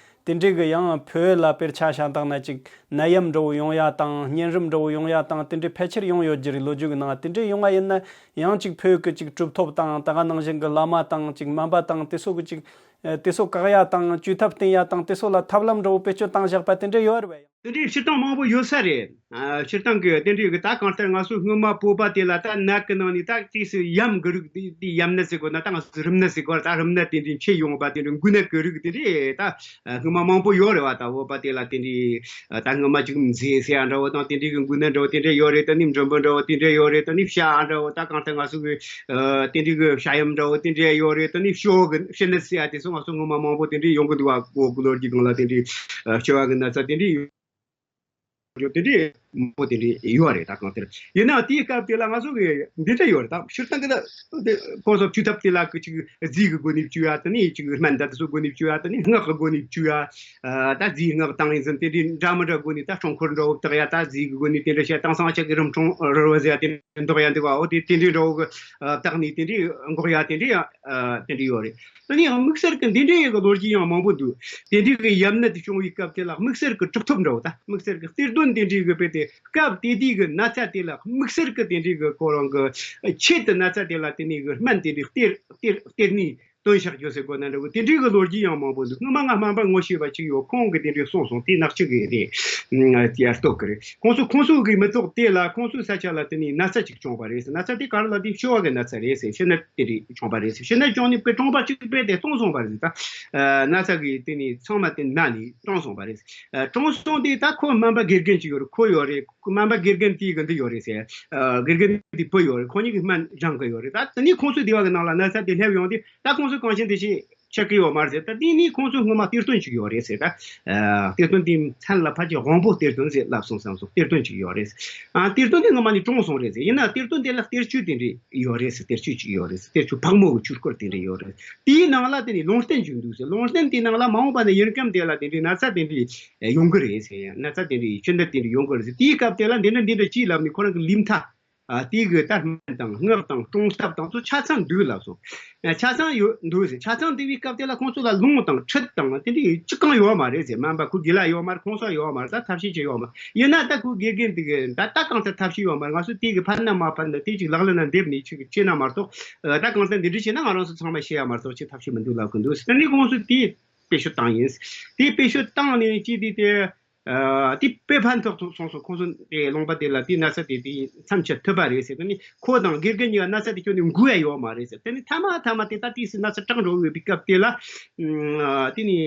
དེ་འདྲའི་གི་ཡང་བོད་ལ་དཔེར་ཆ་བཞག་བཏང་ན་ཅིག་ནད་ཡམས་འདྲ་བོ་ཡོང་ཡ་དང་གཉན་རིམས་འདྲ་བོ་ཡོང་ཡ་དང་དེ་འདྲའི་ཕལ་ཆེར་ཡོང་ཡོད་རྒྱུ་རེད། ལོ་རྒྱུས་གི་ནང་དེ་འདྲའི་ཡོང་བ་ཡིན་ན་ཡང་ཅིག་བོད་གི་ཅིག་གྲུབ་ཐོབ་དང་ད་ག་ནང་བཞིན་གི་བླ་མ་དང་ཅིག་སྨན་པ་དང་དེ་ཚོ་གི་ཅིག་དེ་ཚོ་བཀག་ཡ་དང་བཅོས་ཐབས་བསྟེན་ཡ་དང་དེ་ཚོ་ལ་ཐབས་ལམ་འདྲ་བོ་བེད་སྤྱོད་བཏང་བཞག་པ་དེ་འདྲ་ཡོད་རེད་བ། དེ་འདྲའི་སྤྱིར་བཏང་མང་པོ་ཡོད་ས་རེད། ཨ། སྤྱིར་བཏང་གི་དེ་འདྲའི་གི་ད་གང་ལྟར་ང་ཚོ་སྔོན་མ་སྤོབས་པ་དེ་ལ་ད་ནད་ཀྱི་ནང་ནས་ད་ཅིག་སུ་ཡམས་གི་རིགས་དེ་དེ་ཡམས་ནད་ཟེར་དགོས་ན། ད་ང་ཚོ་རིམས་ནད་ཟེར་དགོས། ད་རིམས་ནད་དེ་འདྲའི་མཆེད་ཡོང་བ་དེ་འདྲའི་འགོས་ནད་ཀྱི་རིགས་དེ་འདྲའི་ད་སྔོན་མ་མང་པོ་ཡོད་རེད་བ། ད་སྤོབས་པ་དེ་ལ་དེ་འདྲའི་ད་སྔོན་མ་ཅིག་མཛེ་ཟེར་ཡ་འདྲ་བོ་དང་དེ་འདྲའི་གི་འགོས་ནད་འདྲ་བོ་དེ་འདྲ་ཡོད་རེད། ད་ནི་འབྲུམ་བུ་འདྲ་བོ་དེ་འདྲ་ཡོད་རེད། ད་ནི་བྱ་འདྲ་བོ་ད་གང་ལྟར་ང་ཚོ་གི་དེ་འདྲའི་གི་བྱ་ཡམས་འདྲ་བོ་དེ་འདྲ་ཡོད་རེད། ད་ནི་བྱོ་གི་བྱི་ནད་ཟེར་ཡ་དེ་ཚོ་ང་ཚོ་སྔོན་མ་མང་པོ་དེ་འདྲའི་ཡོང་གི་འདུག་བ། གོ་གི་ལོ་རྒྱུས་སྒང་ལ་དེ་འདྲའི་བྱི་བ་གི་ན་ཚ་དེ་འདྲའི་ཡོད། དེ་འདྲའི་མང་པོ་དེ་འདྲའི་ཡོད་རེད། ད་གང་ལྟར་ཡིན་ནའང་དེའི་སྐབས་དེ་ལ་ང་ཚོ་གི་འདི་འདྲ་ཡོད་རེད། ད་སྤྱིར་བཏང་གི་ད་ཁོ་ཚོ་བཅོས་ཐབས་དེ་ལ་གི་ཅིག་རྫས་ཀྱི་སྒོ་ནས་བཅོས་ཡ། དེ་ནས་ཅིག་སྨན་ད་དེ་ཚོའི་སྒོ་ནས་བཅོས་ཡ། དེ་ནས་སྔགས་ཀྱི་སྒོ་ནས་བཅོས་ཡ། ད་རྫས་སྔགས་དང་ཡིན་ཟིན་དེ་འདྲའི་འདྲ་མི་འདྲ་སྒོ་ནས་ད་སྲུང་འཁོར་འདྲ་བོ་བཏགས་ཡ། ད་རྫས་ཀྱི་སྒོ་ནས་དེ་འདྲ་བྱས། དེང་སང་ཆ་གི་རིམས་ཁྲོང་རི་བོ་ཟེར་ཡ་དེ་འདོགས་ཡ་འདུག་བ། འོ་དེ་དེ་འདྲའི་འདྲ་བོ་གི་བཏགས་ནས་དེ་འདྲའི་འགོག་ཡ་དེ་འདྲའི་ཡང་དེ་འདྲ་ཡོད་རེད། དེ་ནས་ཡང་དམིགས་བསལ་གྱི་འདི་འདྲའི་ཡི་གི་ལོ་རྒྱུས་ཡང་མང་པོ་འདུག་དེ་འདྲའི་གི་ཡམས་ནད་དེ་བྱུང་བའི་སྐབས་དེ་ལ་དམིགས་བསལ་གྱི་གྲུབ་ཐོབ་འདྲ་བོ། ད་དམིགས་བསལ་གྱི་གཏེར་སྟོན་དེ་འདྲའི་གི་དཔེ་དེ་སྐབས་དེ་དུས་གི་ན་ཚ་དེ་ལ་དམིགས་བསལ་གྱི་དེ་འདྲའི་གི་ཁོ་རང་གི་ཆེད་དུ་ན་ཚ་དེ་ལ་དེ་ནས་གི་སྨན་དེ་འདྲའི་གཏེར་གཏེར་གཏེར་ནས་བཏོན་བཞག་རྒྱུ་ཟེར་དགོས་ན་འདྲ་བོ། དེ་འདྲའི་གི་ལོ་རྒྱུས་ཡང་མང་པོ་འདུག་སྔོན་མ་ང་སྨན་པ་ངོ་ཤེས་པ་ཅིག་ཡོད། ཁོང་གིས་དེ་འདྲའི་གསུངས་སོང་། དེ་ནག་ཅིག་གི་རེད། ཨ། དེ་ཡར་སྟོད་གི་རེད། ཁོང་ཚོ་ཁོང་ཚོ་གི་མི་ཐོག་དེ་ལ་ཁོང་ཚོའི་ས་ཆ་ལ་དེ་ནས་ན་ཚ་ཅིག་བྱུང་བ་རེད་ཟེར། ན་ཚ་དེ་ག་རེ་ལབ་དུས་བྱི་བ་གི་ན་ཚ་རེད་ཟེར། བྱི་ནད་དེ་འདྲ་བྱུང་བ་རེད་ཟེར། བྱི་ནད་བྱུང་ནས་དཔེ་གྲོང་པ་གཅིག་དཔེ་དེ་སྟོངས་སོང་བ་རེད་ཟེར། ད་ན་ཚ་གི་དེ་ནས་ཚང་མ་དེ་ན་ནས་གྲོངས་སོང་བ་རེད་ཟེར། གྲོངས་སོང་དུས་ད་ཁོ་སྨན་པ་དགེ་རྒན་ཅིག་ཡོད་རེད། ཁོ་ཡོད་རེད། སྨན་པ་དགེ་རྒན་དེའི་གི་འདི་ཡོད་རེད་ཟེར། དགེ་རྒན་དེ་བུ་ཡོད་རེད། ཁོ་གཉིས་ཀྱིས་སྨན་སྦྱང་གི་ཡོད་རེད། ད་དེ་ནས་ཁོང་ཚོའི་སྡེ་བ་གི་ནང་ལ་ན་ཚ་དེ་སླེབས་ཡོང་དུས་ད་ཁོང་ཚོས་གང་བྱེད་འདི་བྱེད། ཆགས་ཀྱི་ཡོད་མ་རེད་ཟེར། ད་དེ་ནས་ཁོང་ཚོས་སྔོན་མ་གཏེར་སྟོན་ཅིག་ཡོད་རེད་ཟེར། ད་ཨ། གཏེར་སྟོན་དེ་མཚན་ལ་ཕལ་ཆེར་དབང་པོ་གཏེར་སྟོན་ཟེར་ལབ་སོང་བསམ་སོང་། གཏེར་སྟོན་ཅིག་ཡོད་རེད་ཟེར། ཨ། གཏེར་སྟོན་དེ་སྔོན་མ་ནས་གྲོངས་སོང་རེད་ཟེར། ཡིན་ན་གཏེར་སྟོན་དེ་ལ་གཏེར་ཆོས་དེ་འདྲ་ཡོད་རེད་ཟེར། གཏེར་ཆོས་ཅིག་ཡོད་རེད་ཟེར། གཏེར་ཆོས་ཕག་མོ་གི་ཆོས་སྐོར་དེ་འདྲ་ཡོད་རེད། དེའི་ནང་ལ་དེ་ནས་ལུང་བསྟན་ཅིག་འདུག་ཟེར། ལུང་བསྟན་དེའི་ནང་ལ་མ་འོངས་པ་ན་ཡུལ་ཁམས་དེ་ལ་དེ་འདྲའི་ན་ཚ་དེ་འདྲ་ཡོང་གི་རེད་ཟེར། ན་ཚ་དེ་འདྲའི་བྱི་ནད་དེ་འདྲ་ཡོང་གི་རེད་ཟེར། དེའི་སྐབས་དེ་ལ་འདི་འདྲ་འདི་འདྲ་ཅིག་ལབ་ནས་ཁོ་རང་གི་ལུས་མཐའ། ཨ། དེའི་གི་ད་སྨན་དང་སྔགས་དང་སྲུང་ཐབས་དང་ཚོ་ཆ་ཚང་འདུག་ལབ་སོང་། ཨ། ཆ་ཚང་ཡོད་འདུག་ཟེར། ཆ་ཚང་འདུག་པའི་སྐབས་དེ་ལ་ཁོང་ཚོ་ལ་ལུང་དང་ཁྲིད་དང་དེ་འདྲའི་ཅི་གང་ཡོད་མ་རེད་ཟེར། སྨན་པ་ཁོ་དགེ་ལགས་ཡོད་མ་རེད། གོང་ས་ཡོད་མ་རེད། ད་ཐབས་ཤེས་ཅི་ཡོད་མ་རེད། ཡིན་ན་ད་ཁོ་དགེ་རྒན་དེ་གི་ད་ད་གང་ལྟར་ཐབས་ཤེས་ཡོད་མ་རེད། ང་ཚོ་དེ་གི་ཕན་ན་མ་ཕན་ན་དེ་ཅིག་ལག་ལེན་ན་འདེབས་ནས་ཅིག་བྱས་ན་མ་གཏོགས། ཨ། ད་གང་ལྟར་འདི་འདྲ་བྱས་ན་ང་རང་ཚོ་ཚང་མ་ཤི་ཡ་མ་གཏོགས་ཅིག་ཐབས་ཤེས་མི་འདུག་ལབ་གི་འདུག་ཟེར། དེ་ནས་ཁོང་ཚོས་དེ། དཔེ་ཤོད་བཏང་ཡིན། དེའི་དཔེ་ཤོད་བཏང་ནས་ཅི་དེ་དེ། ཨ། དེ་དཔེ་ཕན་ཐོགས་ཐོགས་སོང་སོང་། ཁོང་ཚོ་དེ་ལུང་པ་དེ་ལ་དེའི་ན་ཚ་དེ་དེ་མཚམས་ཆད་ཐུབ་པ་རེད་ཟེར། དེ་ནི་ཁོ་དང་དགེ་རྒན་གཉིས་ཀ་ན་ཚ་དེ་ཁྱོན་ནས་འགོས་ཡ་ཡོད་མ་རེད་ཟེར། དེ་ནི་མཐའ་མ་མཐའ་མ་དེ་ད་དུས་སུ་ན་ཚ་དྲག་འགྲོ་ཡོད་པའི་སྐབས་དེ་ལ། ཨ། དེ་ནི་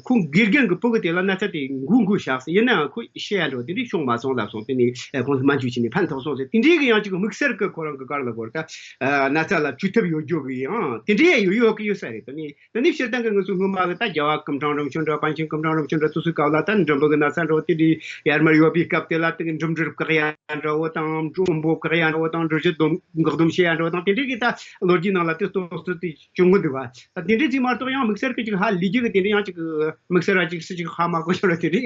ཁོ་དགེ་རྒན་གྱི་བུ་གུ་དེ་ལ་ན་ཚ་དེ་འགོས་འགོས་བཞག་ཟེར། ཡིན་ནའང་ཁོ་ཤི་ཡ་འགྲོ་དེ་འདྲའི་བྱུང་མ་སོང་ལབ་སོང་། དེ་ནི་ཁོང་ཚོ་སྨན་བཅོས་བྱས་ནས་ཕན་ཐོགས་སོང་ཟེར། དེ་འདྲའི་གི་ཡང་ཅིག་དམིགས་བསལ་གྱི་ཁོ་རང་གི་ག་རེ་ལབ་དགོས་རེད། ད་ན་ཚ་ལ་བཅོས་ཐབས་ཡོད་རྒྱུ་གི་ཡང་དེ་འདྲའི་ཡོད་ཡོད་གི་ཡོད་ས་རེད། དེ་ནི། དེ་ནས་སྤྱིར་བཏང་གི་ང་ཚོའི་སྔོན་མ་གི་ད་རྒྱལ་བ་སྐུ་ཕྲེང་རིམ་བྱོན་འདྲ། པཎ་ཆེན་སྐུ་ཕྲེང་རིམ་བྱོན་འདྲ་སོ་སོའི་སྐབས་ལ་ད་འབྲུམ་བུ་གི་ན་ཚ་འདྲ་བོ་དེ་འདྲའི་ཡར་མར་ཡོད་པའི་སྐབས་དེ་ལ་དེ་གི་འབྲུམ་འགྲིལ་བཀག་ཡ་འདྲ་བོ་དང་། འབྲུམ་པོ་བཀག་ཡ་འདྲ་བོ་དང་། འབྲུ་བཞི་འགག་སྡོམ་བྱེད་ཡ་འདྲ་བོ་དང་། དེ་འདྲའི་གི་ད་ལོ་རྒྱུས་ནང་ལ་དེ་ལྟོ་ལྟོ་དེ་བྱུང་གི་འདུག་བ། ད་དེ་འདྲའི་ཅིག་མ་གཏོགས་ཡང་དམིགས་བསལ་གི་ཅིག་ཧ་ལས་རྒྱུ་གི་དེ་འདྲའི་ཡང་ཅིག་དམིགས་བསལ་ར་ཅིག་སུ་ཅིག་ཧ་མ་གོ་ཤོར་བ་དེ་འདྲའི་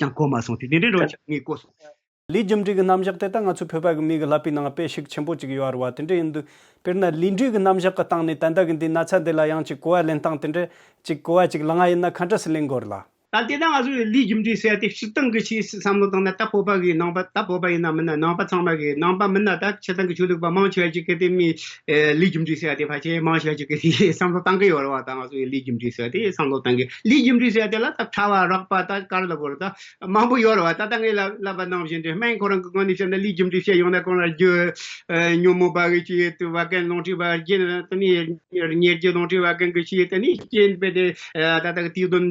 ཅང་གོ་མ་སོང་། དེ་དེ་འདྲའི་འདྲ་བོ་ཅིག་ངས་གོ་སོང་། ལུས་རྒྱུ་འབྲས་ཀྱི་རྣམ་གཞག་དེ་ད་ང་ཚོའི་བོད་པ་གི་མི་གི་ཀླད་པའི་ནང་དཔེ་ཤུགས་ཆེན་པོ་ཅིག་ཡོད་རེད་བ། དེ་འདྲ་ཡིན་དུས་དཔེར་ན་ལུས་འབྲས་ཀྱི་རྣམ་གཞག་གི་སྟེང་ནས་ད་ལྟ་གི་འདི་ན་ཚ་འདི་ལ་ཡང་ཅིག་གོ་བ་ལེན་སྟངས་དེ་འདྲ་ཅིག་གོ་བ་ཅིག་ལངས་ཡིན་ན་ག་འདྲ་སེ་ལེན་དགོས་རེད་ལ། ད་དེ་ད་ང་ཚོའི་ལུས་རྒྱུ་འབྲས་ཟེར་ཡ་དེ་སྤྱིར་བཏང་གི་ཆེས་བསམ་བློ་བཏང་ན། ད་བོད་པ་གི་ནང་པ། ད་བོད་པ་ཡིན་ན་མིན་ན། ནང་པ་ཚང་མ་གི། ནང་པ་མིན་ན་ད་སྤྱིར་བཏང་གི་ཆོས་ལུགས་པ་མང་ཆེ་བ་ཅིག་གི་དེ་མི་ལུས་རྒྱུ་འབྲས་ཟེར་ཡ་དེ་ཕལ་ཆེར་མང་ཆེ་བ་ཅིག་གི་དེ་བསམ་བློ་བཏང་གི་ཡོད་རེད་བ། ད་ང་ཚོའི་ལུས་རྒྱུ་འབྲས་ཟེར་ཡ་དེ་བསམ་བློ་བཏང་གི། ལུས་རྒྱུ་འབྲས་ཟེར་ཡ་དེ་ལ་ད་ཕྲ་བ་རགས་པ་ད་ག་རེ་ལབ་དགོས་རེད། ད་མང་པོ་ཡོད་རེད་བ། ད་ད་ངས་ལབ་ལབ་པ་ནང་བཞིན་དེ་སྨན་ཁོ་རང་གི་ངོས་ནས་བཤད་ན་ལུས་རྒྱུ་འབྲས་བཤད་ཡོང་ན་གང་ལ་རྒྱུ་ཨ་ཉོན་མོངས་པ་གི་ཆེད་དུ་བད་ཀན་རླུང་མཁྲིས་པ་རྒྱུ་དེ་ནས་ཉེ་རྒྱུ་རླུང་མཁྲིས་བད་ཀན་གི་ཆེད་དུ་ནི་རྐྱེན་དཔེ་དེ་ཨ་ད་ལྟ་གི་དུག་སྦྲུམ་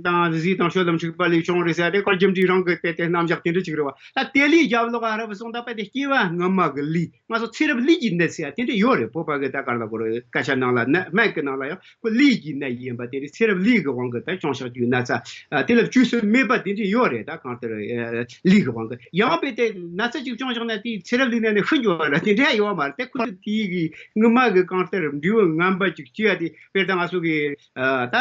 དང་གཟིག་དང་ཤོ་ལོ་མཁྲིས་པ་ལས་བྱུང་རེད་ཟེར་དེ་ཁོ་རྒྱུ་འབྲས་རང་གི་དཔེ་དེ་རྣམ་གཞག་དེ་འདྲ་ཅིག་རེད་བ། ད་དེ་ལས་རྒྱབ་ལོགས་ཨ་ར་བ་སོང་ད་དཔེ་དེ་སྐྱེ་བ་སྔ་མ་གི་ལུས། ང་ཚོ་ཚེ་རབས་ལུས་ཀྱི་ནད་ཟེར་ཡ་དེ་འདྲ་ཡོད་རེད། བོད་པ་གི་ད་ག་རེ་ལབ་དགོས་རེད། སྐད་ཆ་ནང་ལ་ནད་སྨན་གི་ནང་ལ་ཡང་ཁོ་ལུས་ཀྱི་ནད་ཡིན་པ་དེ་རེད། ཚེ་རབས་ལུས་ཀྱི་དབང་གིས་ད་བྱུང་བཞག་རྒྱུའི་ན་ཚ་ཨ་དེ་ལ་བཅོས་སུ་མེད་པ་དེ་འདྲ་ཡོད་རེད། ད་གང་ལྟར་ཨ་ལུས་ཀྱི་དབང་གིས་ཡང་དཔེ་དེ་ན་ཚ་ཅིག་བྱུང་བཞག་ན་དེའི་ཚེ་རབས་ལུས་ནད་ནི་ཤི་འགྱོ་བ་རེད། དེ་འདྲ་ཡོད་མ་རེད། དེ་ཁོ་ཚོ་དེའི་གི་སྔོན་མ་གི་གང་ལྟར་འབྲས་བུ་ངན་པ་ཅིག་སྐྱེ་ཡ་དེ། དཔེར་ན་ང་ཚོ་གི་ཨ་ད་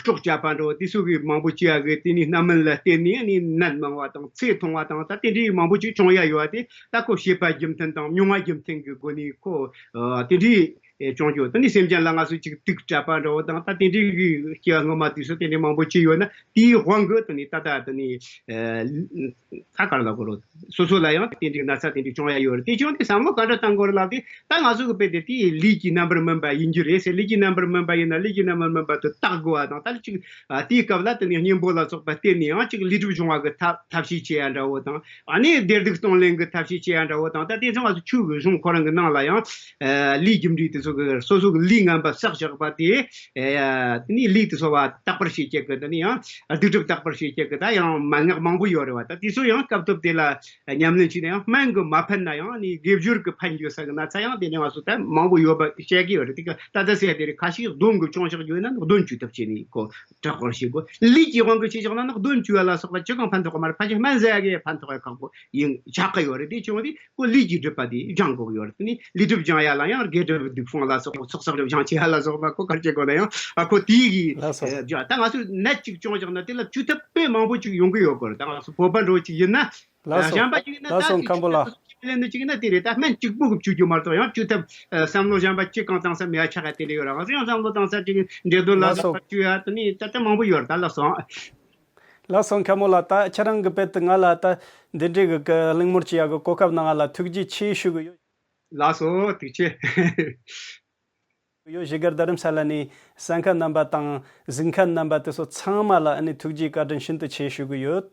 སྲོག་བཅད་པ་འདྲ་བོ་དེ་ཚོ་གི་མང་པོ་སྐྱེ་ཡ་གི་དེ་ནི་རྣམ་སྨིན་ལ་བརྟེན་ནས་ནི་ནད་མང་བ་དང་ཚེ་ཐུང་བ་དང་ད་དེ་འདྲའི་མང་པོ་ཅིག་བྱུང་ཡ་ཡོད་དེ། ད་ཁོ་བྱེད་པ་རྒྱུ་མཐུན་དང་མྱོང་བ་རྒྱུ་མཐུན་གི་སྒོ་ནས་ཁོ་ཨ་དེ་འདྲའི་ ཨེ་བྱུང་ཡོད། དེ་ནི་སེམས་ཅན་ལ་ང་ཚོས་ཅིག་དུག་སྤྲད་པ་འདྲ་བོ་དང་ད་དེ་འདྲའི་གི་སྐྱེ་བ་སྔོན་མ་དུས་སུ་དེ་འདྲའི་མང་པོ་སྐྱེས་ཡོད་ན་དེའི་དབང་གིས་དེ་ནི་ད་ལྟ་དེ་ནི་ཨེ་ད་ག་རེ་ལབ་དགོས་རེད། སོ་སོ་ལ་ཡང་དེ་འདྲའི་ན་ཚ་དེ་འདྲའི་བྱུང་ཡ་ཡོད་རེད། དེ་བྱུང་དུས་བསམ་བློ་ག་འདྲ་བཏང་དགོས་རེད་ལབ་དུས་ད་ང་ཚོ་གི་དཔེ་དེ་དེའི་ལུས་ཀྱི་རྣམ་པར་སྨིན་པ་ཡིན་རྒྱུ་རེད་ཟེར། ལུས་ཀྱི་རྣམ་པར་སྨིན་པ་ཡིན་ན་ལུས་ཀྱི་རྣམ་པར་སྨིན་པ་དེ་བརྟག་དགོས་པ་དང་ད་ལ་ཅིག་ཨ། དེའི་སྐབས་ལ་དེ་ནས་གཉེན་པོ་ལ་སོགས་པ་བསྟེན་ནས་ཡང་ཅིག་ལུས་སྒྲིབ་སྦྱོང་བ་གི་ཐབས་ཐབས་ཤེས་བྱེད་ཡ་འདྲ་བོ་དང་། ཨ་ནི་བདེ་སྡུག་གཏོང་ལེན་གི་ཐབས་ཤེས་བྱེད་ཡ་འདྲ་བོ་དང་། ད་དེ་ཚོ་ང་ཚོ་ཆོས་གི་གཞུང་ཁོ་རང་གི་ནང་ལ་ཡང་ཨ། ལས་རྒྱུ་འབྲས་དེ་ཚོ་གི་སོ་སོ་གི་ལས་ངན་པ་བསགས་བཞག་པ་དེ་ཨ། དེ་ནས་ལས་དེ་ཚོ་བ་དག་པར་བྱེད་ཀྱི་གི་དེ་ནས་ཡང་སྡིག་སྒྲིབ་དག་པར་བྱེད་ཀྱི་གི་ད་ཡང་མན་ངག་མང་པོ་ཡོད་རེད་བ། ད་དེ་ཚོ་ཡང་སྐབས་ཐོབ་དེ་ལ་ཉམས་ལེན་བྱས་ན་ཡང་སྨན་གི་མ་ཕན་ན་ཡང་ནི་དགེ་སྦྱོར་གི་ཕན་རྒྱུ་ས་གི་ན་ཚ་ཡང་དེ་ནས་ང་ཚོ་ད་མང་པོ་ཡོད་པ་བཤད་ཀྱི་ཡོད་རེད། དེ་གི་ད་ལྟ་ཟེར་དེ་རེད། ཁ་ཤས་གདོན་གི་བྱུང་བཞག་ཡོད་ན་གདོན་བཅོས་ཐབས་བྱས་ནས་ཁོ། དྲག་པོར་བྱེད་དགོས། ལུས་ཀྱི་དབང་གིས་བྱས་བཞག་ན་ནི་གདོན་བཅོས་ཡ་ལ་སོགས་པ་ཅི་གང་ཕན་ཐོགས་མ་རེད། ཕལ་ཆེར་སྨན་ཟ་ཡ་གི་ཕན་ཐོགས་ཡ་ཁག་པོ་ཡིན་ཆགས་ཀྱི་ཡོད་རེད། དེ་བྱུང་བ་དེ་ཁོ་ལུས་ཀྱི་སྒྲིབ་པ་དེ་སྦྱང་དགོས་ཀྱི་ཡོད་རེད། དེ་ནི་ལུས་སྒྲིབ་སྦྱང་ཡ་ལ་ཡང་དགེ་སྒྲིབ་སྡིག་སྤོང་ལ་སོགས་པ་ཚོགས་བསགས་སྒྲིབ་སྦྱང་བྱེད་ཡ་ལ་སོགས་པ་ཁོ་གར་བྱེད་དགོས་ན་ཡང་ཨ་ཁོ་དེའི་གི་ལགས་སོ། ཨ་ད་ང་ཚོས་ནད་ཅིག་བྱུང་བཞག་ན་དེ་ལ་བཅོས་ཐབས་དཔེ་མང་པོ་ཅིག་ཡོང་གི་ཡོད་དགོས་རེད། ད་ང་ཚོ་བོད་པ་འདྲ་བོ་ཅིག་ཡིན་ན། ལགས་སོ། གཞན་པ་ཅིག་ཡིན་ན་ལགས་སོ། ད་མཁན་པོ་ལགས། ལེན་ནི་ཅིག་ཡིན་ན་དེ་རེད། ད་སྨན་གཅིག་པོ་གི་བཅོས་རྒྱུ་མ་གཏོགས་ཡང་བཅོས་ཐབས་བསམ་བློ་གཞན་པ་ཅི་གང་བཏང་ས་མེད་ཡ་ཆགས་ཡ་དེ་འདྲ་ཡོད་ར། ང་ཚོ་ཡང་བསམ་བློ་བཏང་ས་ཅིག་འདྲེ་གདོན་ལ་ལགས་སོ། སོགས་པ་བཅོས་ཡ་དེ་ནི་ད་ལྟ་མང་པོ་ཡོད་རེད། ད་ལགས་སོ། ལགས་སོ། མཁན་པོ་ལགས། ད་ཁྱེད་རང་གི་དཔེ་དེ་ང་ལ་ད་འདི་འདྲའི་གི་གི་གླེང་མོལ་བྱེད་ཡ་གི་གོ་སྐབས་གནང་བ་ལ་ཐུགས་རྗེ་ཆེ་ཞུ་གི་ཡོད། ལགས་སོ། ཐུགས་རྗེ་ཆེ། ཡོད། བཞུགས་སྒར་རྡ་རམ་ས་ལ་ནས་གསན་མཁན་རྣམ་པ་དང་གཟིགས་མཁན་རྣམ་པ་དེ་ཚོ་ཚང་མ་ལ་ཨ་ནི་ཐུགས་རྗེ་བཀའ་དྲིན་ཤིན་ཏུ་ཆེ་ཞུ་གི་ཡོད།